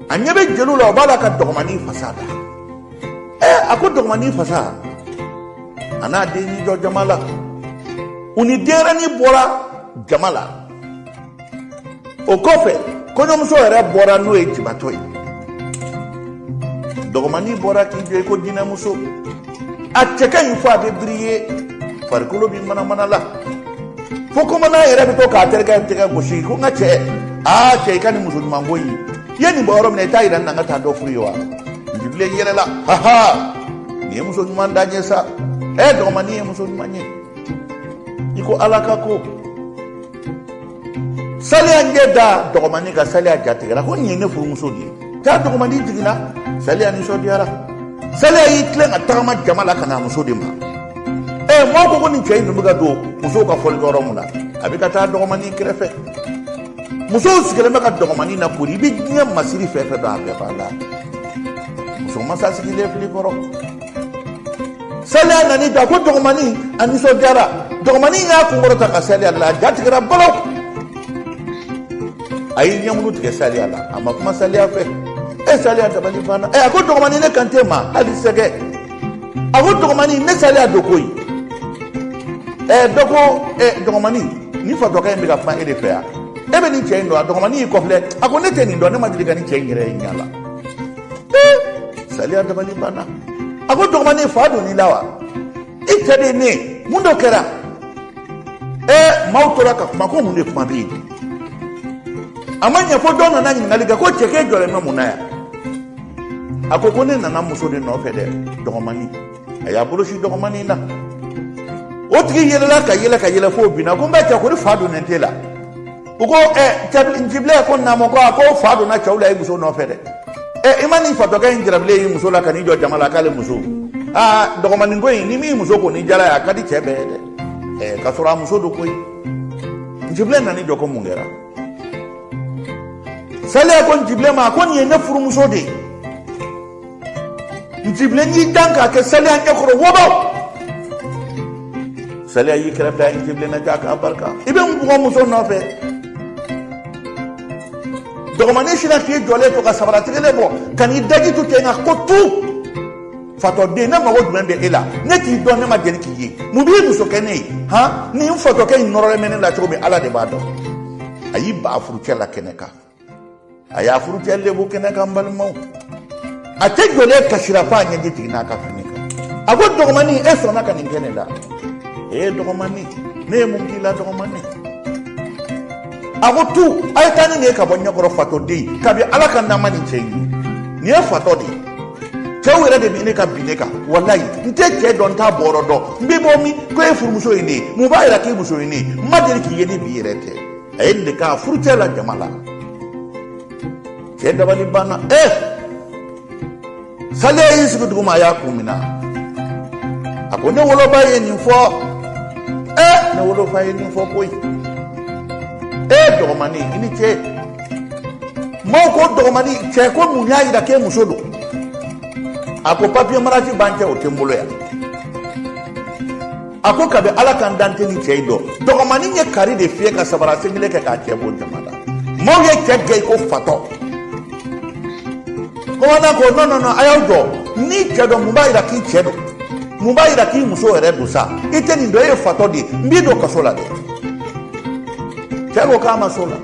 a ɲɛ bɛ jeliw la, o b'a la ka dɔgɔmanin fasa da. Ɛ, a ko dɔgɔmanin fasa, a n'a den y'i jɔ jama la, u ni denyɛrɛnin bɔra jama la. O kɔfɛ kɔɲɔmuso yɛrɛ bɔra, n'o ye jibatɔ ye. Dɔgɔmanin bɔra k'i jɔ i ko jinɛmuso, a cɛ ka ɲi fo a bɛ biri, farikolo bɛ manamana la, fo commandant yɛrɛ bɛ to k'a terikɛ tɛgɛ gosi ko n ka cɛ, aa cɛ, i ka nin muso ɲuman ko in, i ye nin bɔ yɔrɔ min na, i t'a yira n na, n ka taa dɔ furu ye wa? Ntibilen yɛlɛla, haha, nin ye muso ɲuman da ɲɛ sa. Ɛ, dɔgɔmanin ye muso ɲuman ye i ko ala ka ko. Saliya ɲɛ da dɔgɔmanin kan, saliya jatigɛra ko nin ye ne furumuso de ye. Taa dɔgɔmanin jiginna, saliya nisɔndiyara. Saliya y'i tilen ka tagama jama la ka na muso de ma. Ɛ, maaw ko ko nin cɛ in dun bɛ ka don musow ka fɔlikɛyɔrɔ mun na, a bɛ ka taa dɔgɔmanin kɛrɛfɛ. Musow sigilen bɛ ka dɔgɔmanin na kori, i bɛ diɲɛ masiri fɛn fɛn dɔn, a bɛɛ b'a la. Muso masa sigilen fili kɔrɔ. Saliya nan'i da ko dɔgɔmanin, a nisɔndiyara. Dɔgɔmanin y'a kunkɔrɔta ka saliya la, a ja tigɛra balaw, a y'i ɲɛmunu tigɛ saliya la, a ma kuma saliya fɛ. E, saliya dabali banna. Ɛ, a ko dɔgɔmanin, ne kan tɛ ma hali sɛgɛ. A ko dɔgɔmanin, ne saliya don koyi. Ɛ, dɔ ko ɛ, dɔgɔmanin, nin fatɔkɛ in bɛ ka kuma e de fɛ yan, e bɛ nin cɛ in dɔn? A dɔgɔmanin y'i kɔfilɛ, a ko ne tɛ nin dɔn, ne ma deli ka nin cɛ in yɛrɛ ye ɲɛ la. Ee, saliya dabali banna. A ko dɔgɔmanin, fa donn'i la wa? I cɛ de ye ne ye, mun dɔ kɛra? Ɛ, maaw tora ka kuma ko mun de kuma bɛ yen. A ma ɲɛ fo dɔ nana ɲininkali kɛ ko cɛ, k'e jɔlen bɛ mun na yan? A ko ko ne nana muso de nɔfɛ dɛ, dɔgɔmanin. A y'a bolo si dɔgɔmanin na. O O tigi yɛlɛla ka yɛlɛ ka yɛlɛ f'o binna. Ko n bɛ cɛ, ko ni fa donnen t'e la. U ko ɛ Ncibilen, ko naamu, ko a ko fa donna cɛw la i muso nɔfɛ dɛ. Ɛ, i ma nin fatɔkɛ in jarabilen y'i muso la ka n'i jɔ jama la k'ale muso. Aa, dɔgɔmanin ko in, ni min muso ko ni jala ye, a ka di cɛ bɛɛ ye dɛ. Ɛ, k'a sɔrɔ a muso don koyi. Ncibilen nan'i jɔ ko mun kɛra? Saliya ko Ncibilen ma, ko nin ye ne furumuso de ye. Ncibilen y'i dan k'a kɛ Saliya ɲɛkɔrɔ wɔbɔ. Saliya y'i kɛrɛfɛ, a ye Ncibilen lajɛ, a k'a barika. I bɛ n bugɔ muso nɔfɛ. Dɔgɔmanin sinna k'i jɔlen to ka sabara tigɛlen bɔ ka n'i daji tu cɛ nka ko tu. Fatɔden, ne mago jumɛn bɛ e la? Ne t'i dɔn, ne ma deli k'i ye. Mun b'i muso kɛ ne ye? Han, ni n fatɔkɛ in nɔrɔlen bɛ ne la cogo min, Ala de b'a dɔn. A y'i ba furucɛ la kɛnɛ kan. A y'a furucɛ lebu kɛnɛ kan, n balimaw. A cɛ jɔlen kasira f'a ɲɛji jiginna a ka fini kan. A ko dɔgɔmanin, e sɔnna ka nin kɛ ne la? Ee dɔgɔmanin, ne ye mun k'i la dɔgɔmanin? A ko tu, a ye taa ni nin ye ka bɔ ɲɛkɔrɔ, fatɔden. Kabi Ala ka nama nin cɛ in ye, nin ye fatɔ de ye. Cɛw yɛrɛ de bɛ ne ka bin ne kan. Walayi, n tɛ cɛ dɔn, n t'a bɔyɔrɔ dɔn. N bɛ bɔ min ko e furumuso ye ne ye, mun b'a yira k'e muso ye ne ye? N ma deli k'i ye ni bi yɛrɛ tɛ. A ye nin de k'a furucɛ la jama la. Cɛ dabali banna. Saliya y'i sigi duguma, a y'a kun minɛ. A ko ne woloba ye nin fɔ. Ne wolofa ye nin fɔ koyi. Dɔgɔmanin, i ni ce. Maaw ko dɔgɔmanin, cɛ ko mun y'a yira k'e muso don? A ko papiye mariage b'an cɛ, o tɛ n bolo yan. A ko kabi Ala kan dan tɛ ni cɛ in dɔn. Dɔgɔmanin ye kari de fiyɛ ka sabara sen kelen kɛ k'a cɛ bɔ jama la. Maaw ye cɛ gɛn i ko fatɔ. Commandant ko non non non, a y'aw jɔ. N'i cɛ dɔn, mun b'a yira k'i cɛ don? Mun b'a yira k'i muso yɛrɛ don sa? I tɛ nin dɔn, e ye fatɔ de ye. N b'i don kaso la dɛ. Cɛ ko k'a ma s'o la.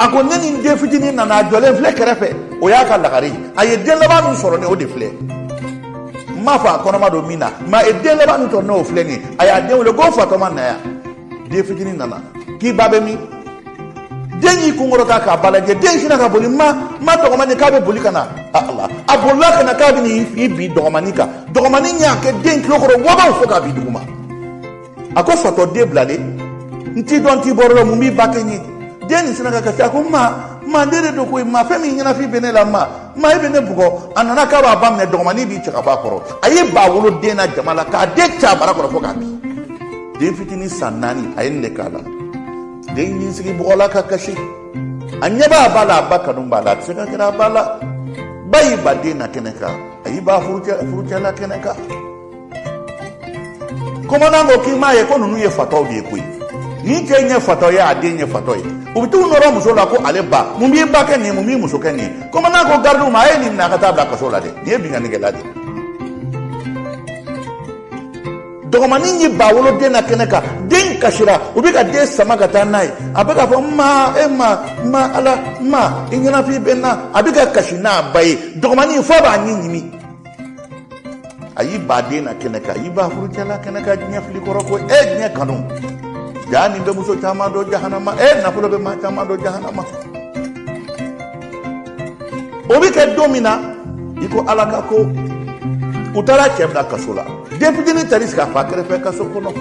A ko ne ni n den fitinin nana, a jɔlen filɛ kɛrɛfɛ, o y'a ka lagare ye. A ye den laban min sɔrɔ ne, o de filɛ. N m'a fɔ a kɔnɔma don min na, mɛ a ye den laban min sɔrɔ ne, o filɛ nin ye. A y'a den wele ko fatɔma na yan. Den fitinin nana k'i ba bɛ min? Den y'i kunkɔrɔta k'a ba lajɛ. Den sinna ka boli. Ma ma, dɔgɔmanin k'a bɛ boli ka na. Ala, a bolila ka na k'a bɛ n'i bin dɔgɔmanin kan. Dɔgɔmanin y'a kɛ den tulo kɔrɔ wabaw fo k'a bin duguma. A ko fatɔ den bilalen, n t'i dɔn, n t'i bɔrɔ dɔn, mun b'i ba kɛ n ye? Den nin sinna ka kasi. A ko ma ma, den de don koyi. Ma, fɛn min ɲɛnafin bɛ ne la, ma ma, e bɛ ne bugɔ. A nana k'a b'a ba minɛ, dɔgɔmanin b'i cɛ ka bɔ a kɔrɔ. A ye ba wolo den na jama la k'a den cɛ a bara kɔrɔ fo k'a bin. Den fitinin san 4, a ye nin de k'a la. Den y'i sigi bɔgɔ la ka kasi. A ɲɛ b'a ba la, a ba kanu b'a la, a tɛ se ka kɛra a ba la. Ba y'i ba den na kɛnɛ kan, a y'i ba furucɛ la kɛnɛ kan. Commandant ko k'i m'a ye ko ninnu ye fatɔw de ye koyi. Nin cɛ in ye fatɔ ye, a den ye fatɔ ye. U bɛ t'u nɔrɔ muso la ko ale ba. Mun b'i ba kɛ nin ye? Mun b'i muso kɛ nin ye? Commandant ko gardiw ma, a ye nin minɛ, a ka taa bila kaso la dɛ. Nin ye binkannikɛla de ye. Dɔgɔmanin y'i ba wolo den na kɛnɛ kan. Den kasira, u bɛ ka den sama ka taa n'a ye. A bɛ k'a fɔ ma, e ma, ma Ala, ma, i ɲɛnafin bɛ n na. A bɛ ka kasi n'a ba ye. Dɔgɔmanin f'a b'a ɲin ɲimi. A y'i ba den na kɛnɛ kan, a y'i ba furucɛ la kɛnɛ kan. Diɲɛ fili kɔrɔ ko e diɲɛ kanu. Jaa nin bɛ muso caman dɔn jahanama. E nafolo bɛ maa caman dɔn jahanama. O bɛ kɛ don min na, i ko Ala ka ko, u taara cɛ bila kaso la. Den fitinin taar'i sigi a fa kɛrɛfɛ kaso kɔnɔ.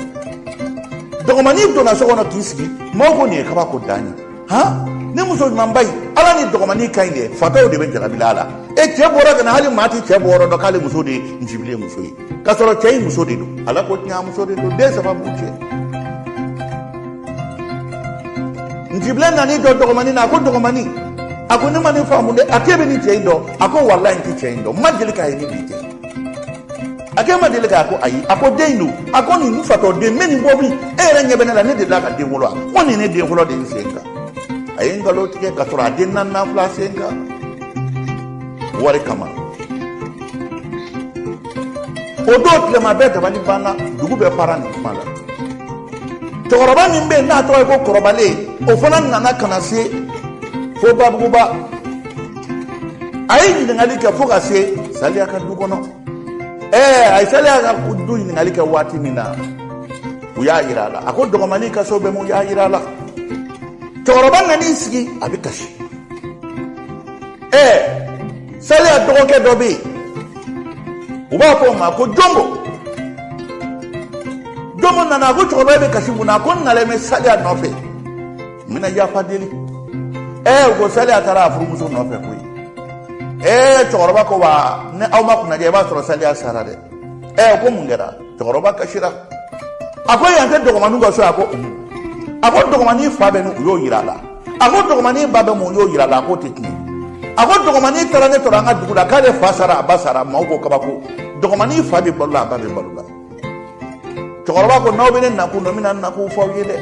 Dɔgɔmanin donna so kɔnɔ k'i sigi. Maaw ko nin ye kabako dan ye. Han, ne muso ɲumanba in, Ala ni dɔgɔmanin ka ɲi dɛ. Fatɔw de bɛ jarabila a la. E cɛ bɔra ka na, hali maa ti cɛ bɔyɔrɔ dɔn k'ale muso de ye Ncibilen muso ye, k'a sɔrɔ cɛ in muso de don. Ala ko tiɲɛ, a muso de don. Den 3 b'u cɛ. Ncibilen nan'i jɔ dɔgɔmanin na. A ko dɔgɔmanin, a ko ne ma nin faamu dɛ. A k'e bɛ nin cɛ in dɔn? A ko walayi, n ti cɛ in dɔn, n ma deli k'a ye ni bi tɛ. A k'e ma deli k'a? Ko ayi. A ko den in don. A ko nin fatɔ den, n bɛ nin bɔ min? E yɛrɛ ɲɛ bɛ ne la, ne delila ka den wolo wa? Ko nin ne den fɔlɔ de ye n sen kan. A ye nkalon tigɛ ka sɔrɔ a den 4nan fila sen kan wari kama. O don tilema bɛɛ dabali banna, dugu bɛɛ fara nin kuma la. Cɛkɔrɔba min bɛ yen n'a tɔgɔ ye ko Kɔrɔbalen, o fana nana ka na se fo Babuguba. A ye ɲininkali kɛ fo ka se Saliya ka du kɔnɔ. A ye Saliya ka du ɲininkali kɛ waati min na, u y'a yira a la. A ko dɔgɔmanin ka so bɛ mun? U y'a yira a la. Cɛkɔrɔba nan'i sigi, a bɛ kasi. Saliya dɔgɔkɛ dɔ bɛ yen, u b'a fɔ o ma ko Jongo. Jɔnko nana, a ko cɛkɔrɔba bɛ kasi mun na? A ko n nalen bɛ Saliya nɔfɛ, n bɛna yafa deli. U ko Saliya taara a furumuso nɔfɛ koyi. Cɛkɔrɔba ko wa ni aw ma kunnadiya, i b'a sɔrɔ Saliya sara dɛ. Ko mun kɛra? Cɛkɔrɔba kasira. A ko yan tɛ dɔgɔmaninw ka so? A ko un. A ko dɔgɔmanin fa bɛ min? U y'o yira a la. A ko dɔgɔmanin ba bɛ mun? U y'o yira a la. A k'o tɛ tiɲɛ. A ko dɔgɔmanin taara ne tɔrɔ an ka dugu la k'ale fa sara, a ba sara. Maaw ko kabako. Dɔgɔmanin fa bɛ balo la, a ba bɛ balo la. Cɛkɔrɔba ko n'aw bɛ ne nakun dɔn, n bɛna nakun fɔ aw ye dɛ.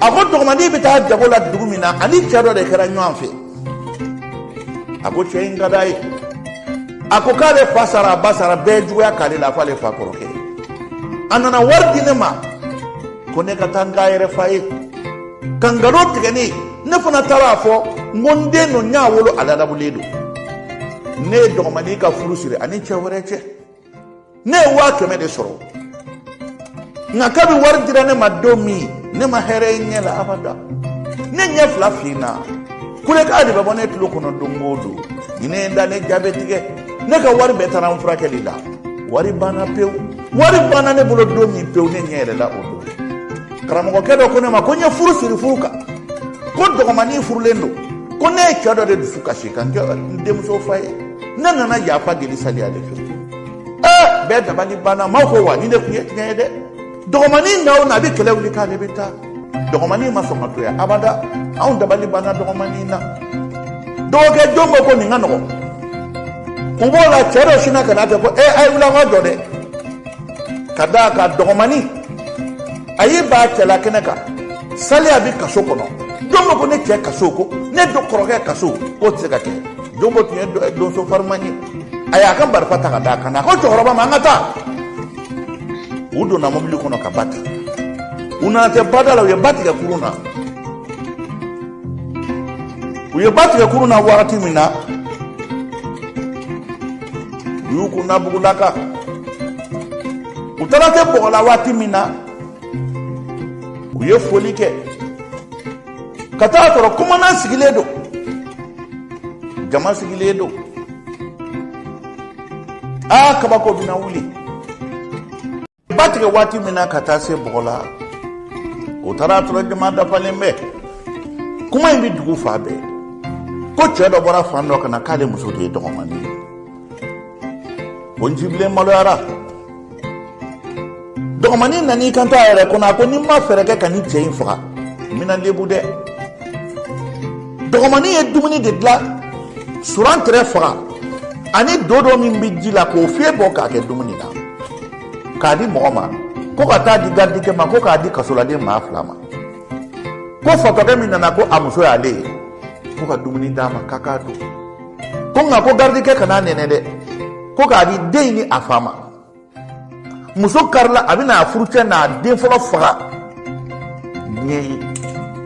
A ko dɔgɔmanin bɛ taa jago la dugu min na, ani cɛ dɔ de kɛra ɲɔgɔn fɛ. A ko cɛ in ka d'a ye. A ko k'ale fa sara, a ba sara, bɛɛ juguya k'ale la f'ale fa kɔrɔkɛ. A nana wari di ne ma ko ne ka taa n k'a yɛrɛ fa ye ka nkalon tigɛ ne ye. Ne fana taara a fɔ n ko n den don, n y'a wolo, a ladabulen don. Ne ye dɔgɔmanin ka furu siri ani cɛ wɛrɛ cɛ. Ne ye 100 000 de sɔrɔ, nka kabi wari dira ne ma don min, ne ma hɛrɛ ye ɲɛ la abada. Ne ɲɛ fila finna, kulekan de bɛ bɔ ne tulo kɔnɔ don o don. Ni ne ye n da, ne ja bɛ tigɛ. Ne ka wari bɛɛ taara n furakɛli la, wari banna pewu. Wari banna ne bolo don min pewu, ne ɲɛ yɛlɛla o don. Karamɔgɔkɛ dɔ ko ne ma ko n ye furu siri furu kan, ko dɔgɔmanin furulen don, ko ne ye cɛ dɔ de dusu kasi ka n kɛ n denmuso fa ye. Ne nana yafa deli Saliya de fɛ. Bɛɛ dabali banna. Maaw ko wa ni ne tun ye tiɲɛ ye dɛ. Dɔgɔmanin na o na, a bɛ kɛlɛ wuli k'ale bɛ taa. Dɔgɔmanin ma sɔn ka to yan abada. Anw dabali banna dɔgɔmanin na. Dɔgɔkɛ jɔn ko ko nin ka nɔgɔn. U b'o la, cɛ dɔ sinna ka na kɛ ko a ye wuli an ka jɔ dɛ. Ka d'a kan dɔgɔmanin a y'i ba cɛla kɛnɛ kan, Saliya bɛ kaso kɔnɔ. Jɔn ko ne cɛ kaso, ko ne kɔrɔkɛ kaso, k'o tɛ se ka kɛ. Jɔn ko tun ye donso fariman ye. A y'a ka marifa ta ka d'a kan na. A ko cɛkɔrɔba ma, an ka taa. U donna mobili kɔnɔ ka ba ta. U nana tɛ bada la, u ye ba tigɛ kurun na. U ye ba tigɛ kurun na wagati min na, u y'u kun da bugula kan. U taara kɛ bɔgɔ la waati min na, u ye foli kɛ ka taa sɔrɔ commandant sigilen don, jama sigilen don. Aa, kabako bɛna wuli. Ba tigɛ waati min na ka taa se bɔgɔ la, o taara sɔrɔ jama dafalen bɛ. Kuma in bɛ dugu fan bɛɛ ko cɛ dɔ bɔra fan dɔ ka na k'ale muso de ye dɔgɔmanin ye. Ko Ncibilen maloyara. Dɔgɔmanin nan'i kanto a yɛrɛ kɔnɔ, a ko ni n ma fɛɛrɛ kɛ ka nin cɛ in faga, n bɛna lebu dɛ. Dɔgɔmanin ye dumuni de dilan, suran tɛrɛ faga ani dodo min bɛ ji la k'o fiye bɔ k'a kɛ dumuni na k'a di mɔgɔ ma, ko ka taa di garidikɛ ma, ko k'a di kasoladen maa 2 ma. Ko fatɔkɛ min nana ko a muso y'ale ye, ko ka dumuni d'a ma k'a k'a dun. Ko nka ko garidikɛ kana nɛnɛ dɛ, ko k'a di den ni a fa ma. Muso karila, a bɛna a furucɛ n'a den fɔlɔ faga diɲɛ ye,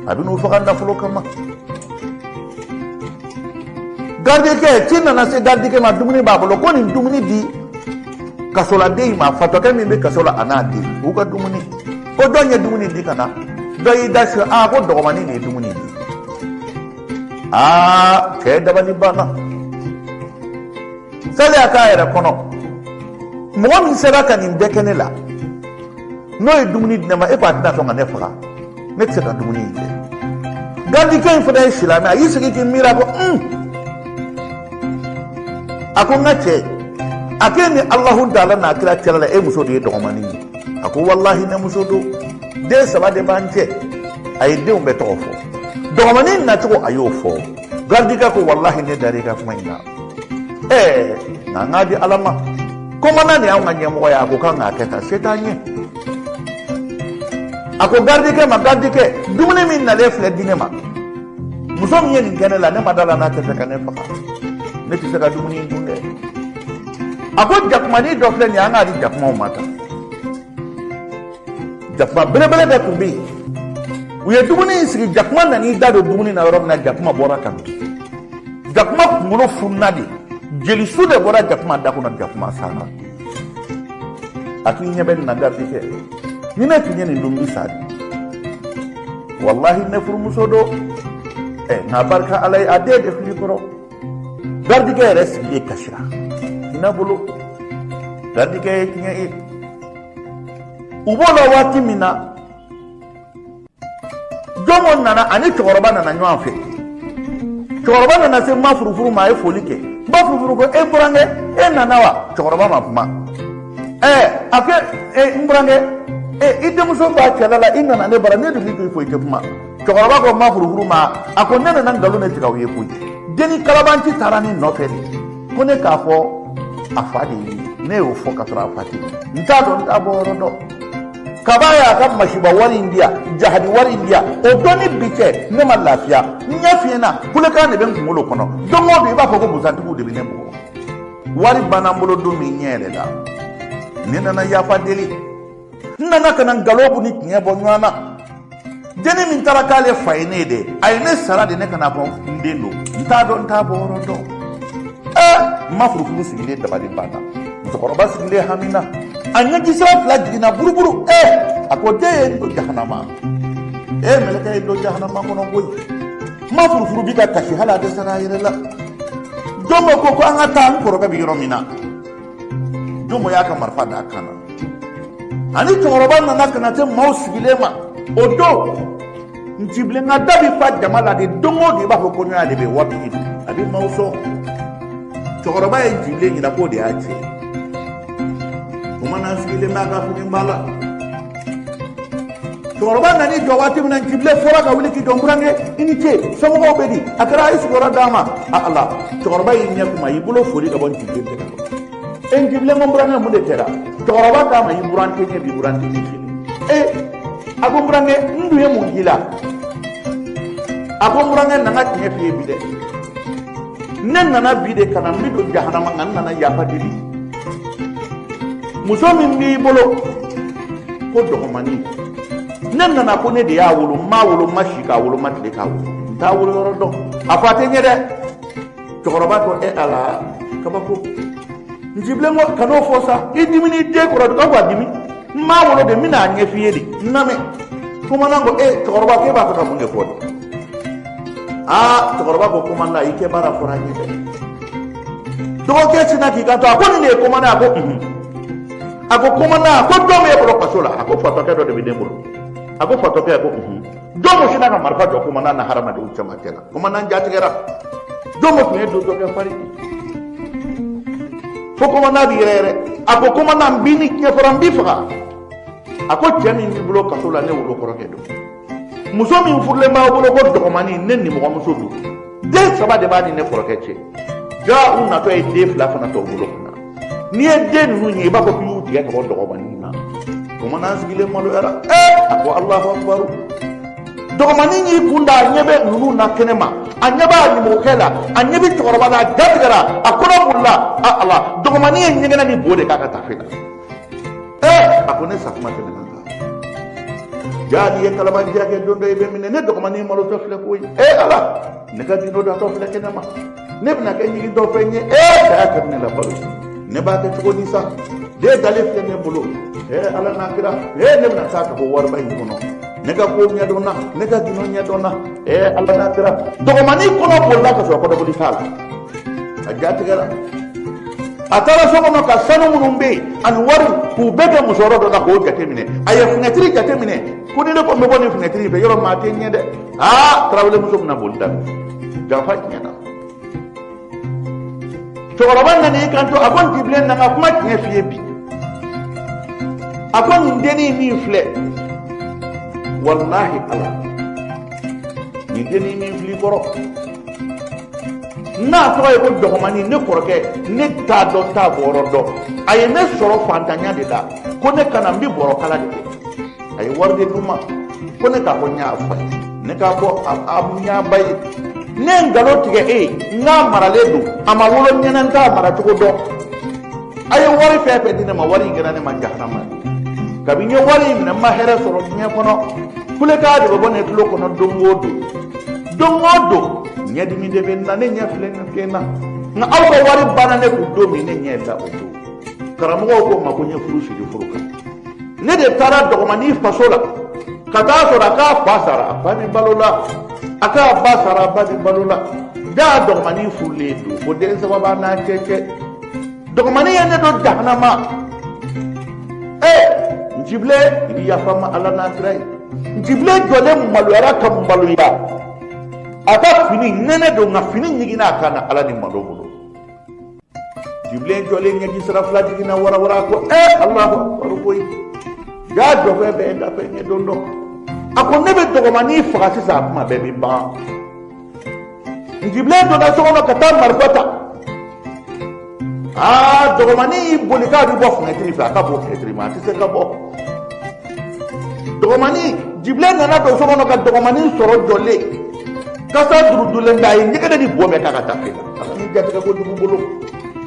a bɛn'u faga nafolo kama. Garidikɛ ci nana se garidikɛ ma, dumuni b'a bolo, ko nin dumuni di kasoladen in ma, fatɔkɛ min bɛ kaso la a n'a den, u ka dumuni. Ko dɔn ye dumuni di ka na, dɔ y'i da su, aa, ko dɔgɔmanin de ye dumuni di. Aa, cɛ dabali banna. Saliya k'a yɛrɛ kɔnɔ, mɔgɔ min sera ka nin bɛɛ kɛ ne la, n'o ye dumuni di ne ma, e ko a tɛna sɔn ka ne faga, ne tɛ se ka dumuni in kɛ. Garidikɛ in fana ye silamɛ, a y'i sigi k'i miiri, a ko a ko n ka cɛ, a k'e ni Alahu taala n'a kira cɛla la, e muso de ye dɔgɔmanin ye? A ko walahi ne muso don, den 3 de b'an cɛ. A ye denw bɛɛ tɔgɔ fɔ, dɔgɔmanin nacogo a y'o fɔ. Garidikɛ ko walahi ne dar'i ka kuma in na. Nka n k'a di Ala ma, commandant de y'anw ka ɲɛmɔgɔ ye, a ko k'an k'a kɛ tan, se t'an ye. A ko garidikɛ ma, garidikɛ, dumuni min nalen filɛ di ne ma, muso min ye nin kɛ ne la, ne ma da la n'a tɛ fɛ ka ne faga, ne tɛ se ka dumuni in dun dɛ. A ko jakumanin dɔ filɛ nin ye, an k'a di jakumaw ma tan. Jakuma belebele bɛɛ tun bɛ yen. U ye dumuni in sigi, jakuma nan'i da don dumuni na yɔrɔ min na, jakuma bɔra ka bin. Jakuma kunkolo fununa de, jelisu de bɔra jakuma da kɔnɔ, jakuma sara. A k'i ɲɛ bɛ nin na garidikɛ, ni ne tun ye nin dun, n bɛ sa de. Walahi ne furumuso don. Nka barika Ala ye, a den de fili kɔrɔ. Garidikɛ yɛrɛ sigilen kasira hinɛ bolo. Garidikɛ ye tiɲɛ ye. U b'o la waati min na, Jɔngo nana ani cɛkɔrɔba nana ɲɔgɔn fɛ. Cɛkɔrɔba nana se ma furufuru ma, a ye foli kɛ. Ba furufuru ko e burankɛ, e nana wa? Cɛkɔrɔba ma kuma. A ko e n burankɛ, i denmuso b'a cɛla la, i nana ne bara, ne dun k'i fo i tɛ kuma. Cɛkɔrɔba ko ma furufuru ma, a ko ne nana nkalon de tigɛ aw ye koyi. Denni kalabanci taara ne nɔfɛ de ko ne k'a fɔ a fa de ye, ne y'o fɔ ka sɔrɔ a fa tɛ, n t'a dɔn, n t'a bɔ yɔrɔ dɔn. Kaba y'a ka masiba wari in di yan, jahadi wari in di yan, o don ni bi cɛ ne ma lafiya, n ɲɛ fiyɛna, kulekan de bɛ n kunkolo kɔnɔ, don o don i b'a fɔ ko busantigiw de bɛ ne bugɔ. Wari banna n bolo don min, ɲɛ yɛlɛla, ne nana yafa deli, n nana ka na nkalon bu ni tiɲɛ bɔ ɲɔgɔn na. Denni min taara k'ale fa ye ne ye dɛ, a ye ne sara de ne kana fɔ n den don, n t'a dɔn, n t'a bɔ yɔrɔ dɔn. N ma furufuru sigilen dabali banna, musokɔrɔba sigilen hamina, a ɲɛjisira fila jiginna buruburu. A ko den ye n don jahanama, mɛlɛkɛ ye n don jahanama kɔnɔ koyi. N ma furufuru bi ka kasi, hali a dɛsɛra a yɛrɛ la. Jɔngo ko an ka taa n kɔrɔkɛ bɛ yɔrɔ min na. Jɔngo y'a ka marifa d'a kan na, ani cɛkɔrɔba nana ka na se maaw sigilen ma. O don Ntibilen ka da bɛ fa jama la de, don o don i b'a fɔ ko ɲɔgɔnya de bɛ waati don, a bɛ maaw sɔn. Cɛkɔrɔba ye Ntibilen ɲininka k'o de y'a cɛ ye. Komandan sigilen b'a ka fini ba la. Cɛkɔrɔba nan'i jɔ waati min na, Ntibilen fɔra ka wuli k'i jɔ, n burankɛ i ni ce, somɔgɔw bɛ di? A kɛra a ye sigiyɔrɔ d'a ma. A ala, cɛkɔrɔba y'i ɲɛ kuma, a y'i bolo fori ka bɔ Ntibilen tɛgɛ kɔnɔ. Ntibilen ko n burankɛ, mun de kɛra? Cɛkɔrɔba k'a ma, i buran tɛ ɲɛ bi, buran tɛ ɲɛ sini. A ko n burankɛ, n dun ye mun k'i la? A ko n burankɛ, na n ka tiɲɛ f'i ye bi dɛ. Ne nana bi de ka na n bɛ don jahanama, nka n nana yafa deli. Muso min b'i bolo ko dɔgɔmani, ne nana ko ne de y'a wolo, n m'a wolo, n ma si k'a wolo, n ma tile k'a wolo, n t'a wolo yɔrɔ dɔn, a fa tɛ ɲɛ dɛ. Cɛkɔrɔba ko ala kabako. Ntibilen ko kan'o fɔ sa, i dimini den kɔrɔ ka ko a dimi, n m'a wolo de, n bɛna a ɲɛf'i ye de, n lamɛn. Komandan ko cɛkɔrɔba, k'e b'a fɛ ka mun de fɔ de? Aa, cɛkɔrɔba ko komandan, i kɛ baara fɔra n ye dɛ. Dɔgɔkɛ sinna k'i kanto, a ko nin de ye komandan? A ko unhun. A ko komandan, a ko jɔn b'e bolo kaso la? A ko fatɔkɛ dɔ de bɛ ne bolo. A ko fatɔkɛ? A ko unhun. Jɔn ko sinna ka marifa jɔ komandan na hadamadenw cɛmancɛ la. Komandan jatigɛra. Jɔn ko tun ye donsokɛ farin fo komandan b'i yɛrɛ yɛrɛ. A ko komandan, n b'i ni tiɲɛ fɔra, n b'i faga. A ko cɛ min b'i bolo kaso la, ne wolo kɔrɔkɛ don. Muso min furulen b'aw bolo ko dɔgɔmani, ne nimɔgɔmuso don. Den saba de b'a ni ne kɔrɔkɛ cɛ. Ja u natɔ ye den fila fana tɔw bolo kunna. N'i ye den ninnu ye, i b'a fɔ k'i y'u tigɛ ka bɔ dɔgɔmani na. Komandan sigilen maloyara. A ko Alahu akibaru. Dɔgɔmani y'i kun da, a ɲɛ bɛ ninnu na kɛnɛ ma, a ɲɛ b'a nimɔgɔkɛ la, a ɲɛ bɛ cɛkɔrɔba la, a ja tigɛra, a kɔnɔ bolila. A ala, dɔgɔmani ye ɲɛgɛnɛ ni bo de k'a ka tafe la. A ko ne sakuma tɛmɛna kan. Ja n'i ye kalabanciya kɛ don dɔ, i bɛ minɛ. Ne dɔgɔmani malotɔ filɛ koyi. Ala, ne ka gindo datɔ filɛ kɛnɛ ma, ne bɛna kɛ ɲigintɔ fɛn ye. Saya ka di ne la balo, ne b'a kɛ cogo di sa? Den dalen filɛ ne bolo. Ala n'a kira, ne bɛna taa ka bɔ wariba in kɔnɔ, ne ka ko ɲɛdɔnna, ne ka gindo ɲɛdɔnna. Ala n'a kira, dɔgɔmani kɔnɔ bolila ka sɔrɔ kɔnɔboli t'a la, a ja tigɛra. A taara so kɔnɔ ka sanu minnu bɛ yen ani wari k'u bɛɛ kɛ musɔrɔ dɔ la k'o jateminɛ. A ye finɛtiri jateminɛ ko ni ne ko n bɛ bɔ nin finɛtiri fɛ, yɔrɔ maa tɛ ɲɛ dɛ. Aa, tarawele muso bɛna boli daminɛ, janfa tiɲɛna. Cɛkɔrɔba nana i kanto, a ko Ntibilen, na n ka kuma tiɲɛ f'i ye bi. A ko nin dennin min filɛ, walahi ala, nin dennin min filɛ i kɔrɔ, n'a tɔgɔ ye ko dɔgɔmani, ne kɔrɔkɛ, ne t'a dɔn, t'a bɔyɔrɔ dɔn. A ye ne sɔrɔ fantanya de la, ko ne kana n bɛ bɔrɔkala de kɛ. A ye wari de d'u ma ko ne k'a fɔ n y'a fa ye, ne k'a fɔ a n y'a ba ye. Ne ye nkalon tigɛ e ye, n k'a maralen don, a ma wolo ɲɛna, n t'a mara cogo dɔn. A ye wari fɛn fɛn di ne ma, wari in kɛra ne ma jahanama ye. Kabi n ye wari in minɛ, n ma hɛrɛ sɔrɔ diɲɛ kɔnɔ. Kulekan de bɛ bɔ ne tulo kɔnɔ don o don, don o don ɲɛdimi de bɛ n na, ne ɲɛ filɛ nin fɛn na. Nka aw ka wari banna ne kun don min, ne ɲɛ da o don. Karamɔgɔw ko n ma ko n ye furu siri furu kan. Ne de taara dɔgɔmani faso la ka taa sɔrɔ a k'a fa sara, a fa bɛ balo la, a k'a ba sara, a ba bɛ balo la. Ja dɔgɔmani furulen don, ko den saba b'a n'a cɛ cɛ. Dɔgɔmani ye ne don jahanama. Ncibilen, i bɛ yafa n ma Ala n'a kira ye. Ncibilen jɔlen maloyara ka maloya. A ka fini nɛnɛ don, nka fini ɲiginna a kan na Ala ni malo bolo. Ncibilen jɔlen ɲɛji sira fila jiginna warawara ko Alahu akibaru koyi. Jaa jɔfɛn bɛɛ ye dafɛn ye don dɔ. A ko ne bɛ dɔgɔmanin faga sisan, a kuma bɛɛ bɛ ban. Ncibilen donna so kɔnɔ ka taa marifa ta. Aa, dɔgɔmanin y'i boli k'a bɛ bɔ fenɛtiri fɛ, a ka bɔ fenɛtiri ma, a tɛ se ka bɔ. Dɔgɔmanin, Jibilen nana don so kɔnɔ ka dɔgɔmanin sɔrɔ jɔlen. Kasa durudulen bɛ, a ye ɲɛgɛnɛ ni bo bɛɛ k'a ka tafe la. Ala ni jatigɛ ko jugu bolo.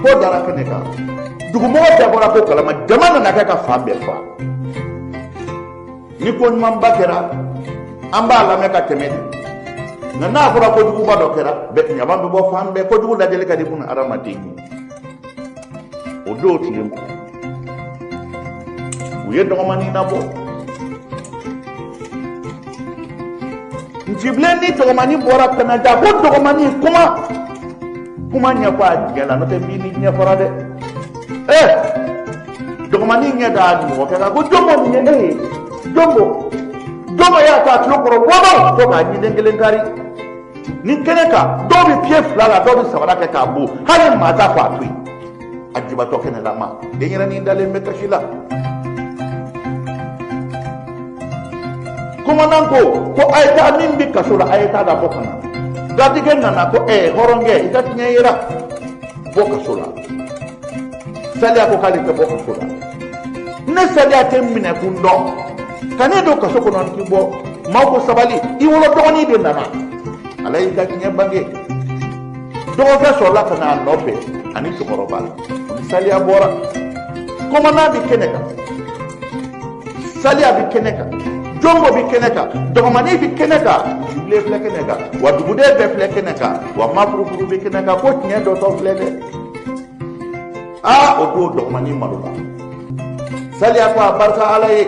Ko dara kɛnɛ kan. Dugumɔgɔ bɛɛ bɔra ko kalama, jama nana kɛ ka fan bɛɛ fa. Ni ko ɲumanba kɛra, an b'a lamɛn ka tɛmɛ de. Nka n'a fɔra kojuguba dɔ kɛra, bɛɛ ɲama bɛ bɔ fan bɛɛ. Kojugu lajɛli ka di buna hadamaden ye. O don tile u ye dɔgɔmanin nabɔ. Ncibilen ni dɔgɔmanin bɔra ka na ja ko dɔgɔmanin kuma kuma ɲɛfɔ a diɲɛ la, n'o tɛ min ni ɲɛfɔra dɛ. Dɔgɔmanin ɲɛ da a mɔgɔkɛ kan ko jɔnbɔ nin ye e ye, jɔnbɔ jɔnbɔ y'a ta a tulo kɔrɔ wɔɔrɔ fo k'a ɲinden kelen kari. Ni kɛnɛ kan dɔw bɛ piye fila la, dɔw bɛ sabara kɛ k'a bon, hali maa t'a fɔ a to yen. A jibatɔ kɛnɛlama, denyɛrɛnin dalen bɛ kasi la. Commandant ko ko a ye taa min bɛ kaso la, a ye taa da bɔ ka na. Garidikɛ nana ko hɔrɔnkɛ, i ka tiɲɛ yera, bɔ kaso la. Saliya ko k'ale tɛ bɔ kaso la. Ne Saliya tɛ minɛ kun dɔn, ka ne don kaso kɔnɔ n ti bɔ. Maaw ko sabali, i wolo dɔgɔnin de nana, Ala y'i ka tiɲɛ bange. Dɔgɔkɛ sɔrɔla ka na a nɔfɛ ani cɛkɔrɔba, ni Saliya bɔra. Commandant bɛ kɛnɛ kan, Saliya bɛ kɛnɛ kan, Jɔnbɔ bɛ kɛnɛ kan, dɔgɔmanin bɛ kɛnɛ kan, Jibilen filɛ kɛnɛ kan, wa duguden bɛɛ filɛ kɛnɛ kan, wa mafurufuru bɛ kɛnɛ kan, ko tiɲɛ dɔ tɔ filɛ dɛ. Aa, o don dɔgɔmanin malola. Saliya ko a barika Ala ye,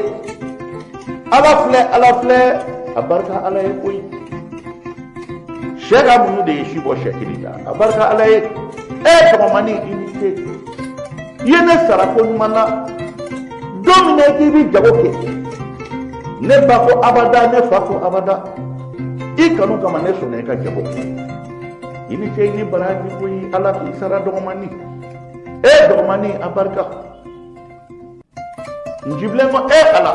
Ala filɛ, Ala filɛ, a barika Ala ye koyi. Sɛ ka muɲu de ye si bɔ sɛ kelen la, a barika Ala ye. Dɔgɔmanin, i ni ce, i ye ne sara ko ɲuman na. Don min na i k'i bɛ jago kɛ, ne ba ko abada, ne fa ko abada, i kanu kama ne sɔnna i ka jago kɛ. I ni ce, i ni baraji koyi, Ala k'i sara dɔgɔmanin. Dɔgɔmanin, a barika. Njibilen ko Ala,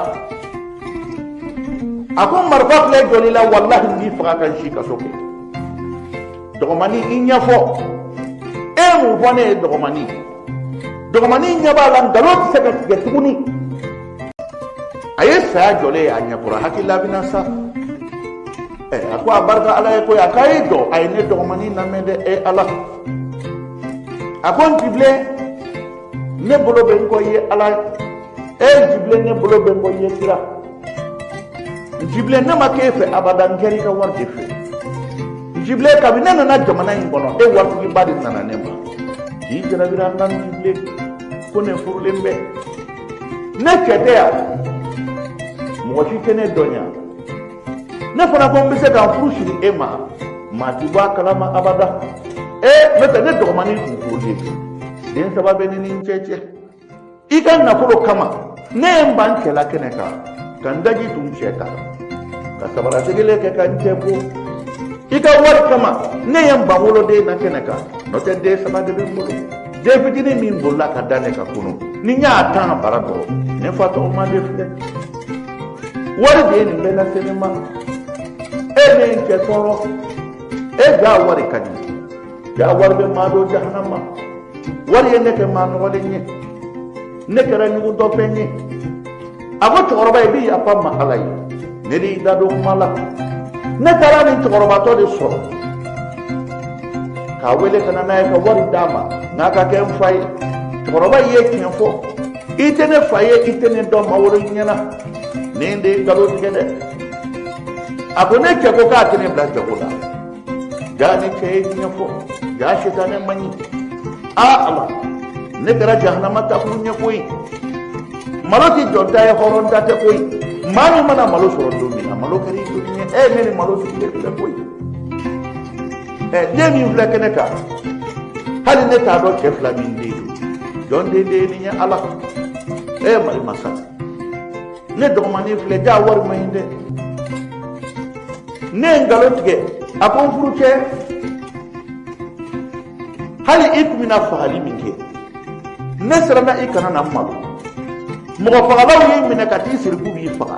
a ko marifa filɛ jɔli la, walahi n b'i faga ka n si kaso kɛ. Dɔgɔmanin, i ɲɛfɔ, e mun fɔ ne ye dɔgɔmanin? Dɔgɔmanin ɲɛ b'a la nkalon tɛ se ka tigɛ tuguni. A ye saya jɔlen ye a ɲɛkɔrɔ, hakili la bɛna sa. A ko a barika Ala ye koyi, a k'a ye jɔ, a ye ne dɔgɔmanin lamɛn dɛ. Ala, a ko Njibilen, ne bolo bɛ n kɔ i ye Ala ye. Njibilen, ne bolo bɛ n kɔ i ye kira. Njibilen, ne ma k'e fɛ abada, n kɛra i ka wari de fɛ. Njibilen, kabini ne nana jamana in kɔnɔ, e waritigiba de nana ne ma k'i jarabira n na. Njibilen, ko ne furulen bɛ, ne cɛ tɛ yan, mɔgɔ si tɛ ne dɔn yan. Ne fana ko n bɛ se ka n furu siri e ma, maa ti bɔ a kalama abada. N'o tɛ ne dɔgɔmanin tun furulen, den saba bɛ ne ni n cɛ cɛ. I ka nafolo kama ne ye n ban cɛ la kɛnɛ kan, ka n daji tun cɛ kan, ka sabara segelen kɛ ka n cɛ bɔ. I ka wari kama ne ye n ban woloden na kɛnɛ kan, n'o tɛ den saba de bɛ n bolo. Den fitinin min bolila ka da ne ka kunu, ni n y'a tan bara dɔrɔn, ne fa tɔgɔma de filɛ. Wari de ye nin bɛɛ lase ne ma. Ne ye n cɛ tɔɔrɔ. Ja wari ka di, ja wari bɛ maa don jahanama. Wari ye ne kɛ maa nɔgɔlen ye, ne kɛra ɲugutɔfɛn ye. A ko cɛkɔrɔba, i bɛ yafa n ma Ala ye, ne de y'i da don kuma la. Ne taara nin cɛkɔrɔbatɔ de sɔrɔ k'a wele ka na n'a ye ka wari d'a ma n'a ka kɛ n fa ye. Cɛkɔrɔba, i ye tiɲɛ fɔ, i tɛ ne fa ye, i tɛ ne dɔn, ma wolo ɲɛna, nin de ye nkalon tigɛ dɛ. A ko ne cɛ ko k'a tɛ ne bila jago la. Ja ne cɛ ye tiɲɛ fɔ, ja sitanɛ man ɲi. Aa Ala, ne kɛra jahanama takulu ɲɛ koyi. Malo tɛ jɔn ta ye, hɔrɔn ta tɛ koyi. Maa min mana malo sɔrɔ don min na, malo kɛra i joli ɲɛ. Ne ni malo sigilen filɛ koyi. Den min filɛ kɛnɛ kan, hali ne t'a dɔn cɛ fila min den don. Jɔn den de ye nin ye Ala. Mali masa. Ne dɔgɔmanin filɛ, jaa wari man ɲi dɛ. Ne ye nkalon tigɛ, a ko n furucɛ, hali i tun bɛna fagali min kɛ, ne siranna i kana na n malo. Mɔgɔ fagalaw y'i minɛ ka t'i siri k'u b'i faga,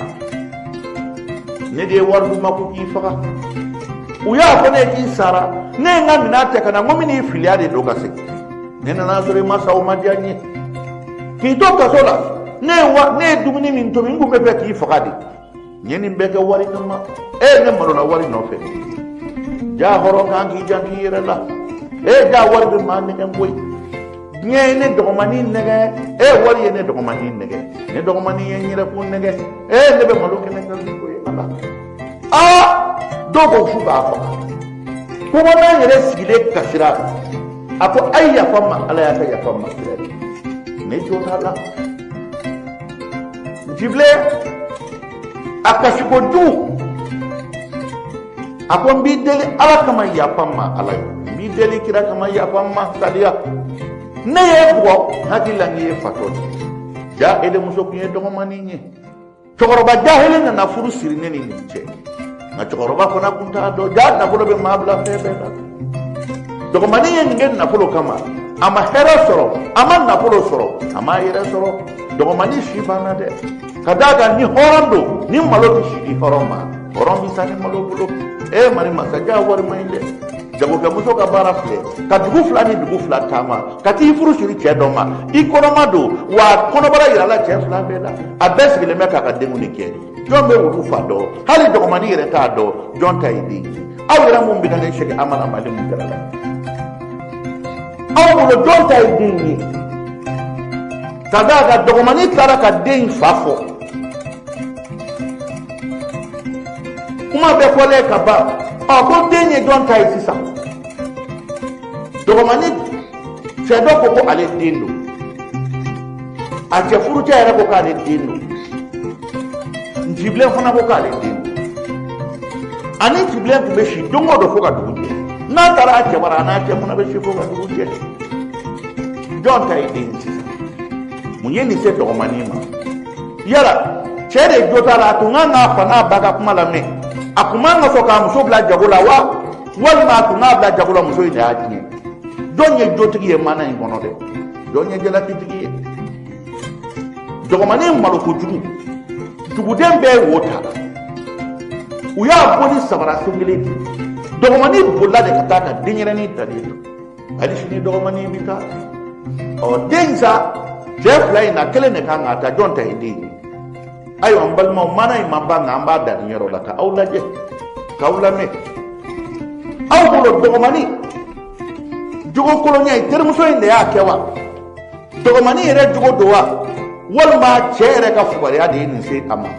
ne de ye wari d'u ma k'u k'i faga. U y'a fɔ ne ye k'i sara, ne ye n ka minɛn ta ka na, n ko n bɛn'i filiya de don ka segin. Ne nana sɔrɔ i ma sa, o ma diya n ye. K'i to kaso la, ne ye dumuni min tobi, n kun bɛ fɛ k'i faga de. N ye nin bɛɛ kɛ wari kama. E, ne malola wari nɔfɛ. Jaa hɔrɔn kan k'i janto i yɛrɛ la. E, jaa wari bɛ maa nɛgɛn koyi. Diɲɛ ye ne dɔgɔmanin nɛgɛn, e, wari ye ne dɔgɔmanin nɛgɛn, ne dɔgɔmanin ye n yɛrɛkun nɛgɛn. E, ne bɛ malo kɛnɛ kan ko ye ala. Aa, dɔw ko f'u k'a faga. Kɔngɔnan yɛrɛ sigilen kasira, a ko a ye yafa n ma, ala y'a ka yafa n ma kira ye. Ne jo t'a la. Jibilen a kasi kojugu, a ko n b'i deli ala kama, yafa n ma ala ye, n b'i deli kira kama, yafa n ma. Sadiya, ne y'e bugɔ, n hakili la n ye fatɔ de ye. Ja ele muso kun ye dɔgɔmanin ye. Cɛkɔrɔba jahili nana furu siri ne ni nin cɛ, nka cɛkɔrɔba fana kun t'a dɔn. Ja nafolo bɛ maa bila fɛn bɛɛ la. Dɔgɔmanin ye nin kɛ nafolo kama, a ma hɛrɛ sɔrɔ, a ma nafolo sɔrɔ, a ma yɛrɛ sɔrɔ. Dɔgɔmanin si banna dɛ, ka d'a kan ni hɔrɔn don, ni malo tɛ si di hɔrɔn ma, hɔrɔn bɛ sa ni malo bolo. E mari masajan, wari man ɲi dɛ. Jagokɛmuso ka baara filɛ ka dugu fila ni dugu fila taama ka t'i furu siri cɛ dɔ ma. I kɔnɔma don wa, kɔnɔbara yirala cɛ fila bɛɛ la, a bɛɛ sigilen bɛ k'a ka denkundi kɛ. Jɔn bɛ wulu fa dɔn? Hali dɔgɔmanin yɛrɛ t'a dɔn jɔn ta ye den ye. Aw yɛrɛ mun bɛ ka ne sɛgɛn, a mana mali mun kɛra la aw bolo, jɔn ta ye den ye? Ka d'a kan dɔgɔmanin taara ka den in fa fɔ, kuma bɛɛ fɔlen ka ban. Ɔ, ko den ye jɔn ta ye sisan? Dɔgɔmanin cɛ dɔ ko ko ale den don, a cɛ furucɛ yɛrɛ ko k'ale den don, Ntibilen fana ko k'ale den don. Ani Ntibilen tun bɛ si don o don fo ka dugu jɛ. N'a taara a cɛ bara, a n'a cɛ fana bɛ si fo ka dugu jɛ. Jɔn ta ye den ye sisan? Mun ye nin se dɔgɔmanin ma? Yala cɛ de jo t'a la, a tun kan k'a fa n'a ba ka kuma lamɛn, a tun man ka sɔn k'a muso bila jago la wa, walima a tun k'a bila jago la, muso in de y'a tiɲɛ? Jɔn ye jotigi ye mana in kɔnɔ dɛ? Jɔn ye jalakitigi ye? Dɔgɔmanin malo kojugu, duguden bɛɛ ye wo ta, u y'a bɔ ni sabara sen kelen di. Dɔgɔmanin bolila de ka taa ka denyɛrɛnin talen to. Hali sini dɔgɔmanin bɛ taa. Ɔ, den sa, cɛ fila in na kelen de kan k'a ta, jɔn ta ye den ye? Ayiwa n balimaw, mana in ma ban, nka an b'a dan nin yɔrɔ la ka aw lajɛ, k'aw lamɛn. Aw bolo, dɔgɔmanin jogo kolonya ye terimuso in de y'a kɛ wa, dɔgɔmanin yɛrɛ jogo don wa, walima cɛ yɛrɛ ka fugariya de ye nin se a ma?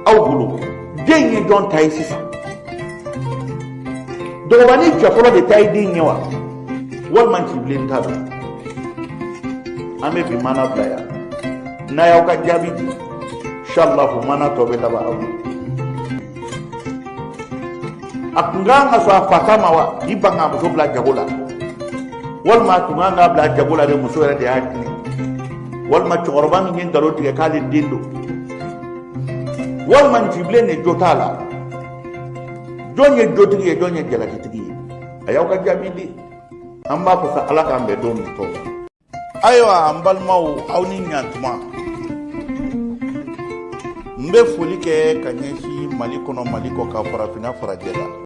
Aw bolo, den ye jɔn ta ye sisan? Dɔgɔmanin cɛ fɔlɔ de ta ye den ye wa, walima Ntibilen ta don? An bɛ bi mana bila yan. N'a y'aw ka jaabi di, inshallah mana tɔ bɛ laban aw ye. A tun kan ka sɔn a fa ta ma wa, k'i ban k'a muso bila jago la, walima a tun kan k'a bila jago la de, muso yɛrɛ de y'a tiɲɛ, walima cɛkɔrɔba min ye nkalon tigɛ k'ale den don, walima Ntibilen de jo t'a la? Jɔn ye jotigi ye, jɔn ye jalakitigi ye? A y'aw ka jaabi di. An b'a fɔ sa, ala k'an bɛn don nataw la. Ayiwa n balimaw, aw ni ɲantuma. N bɛ foli kɛ ka ɲɛsin Mali kɔnɔ, Mali kɔ kan, farafinna, farajɛ la.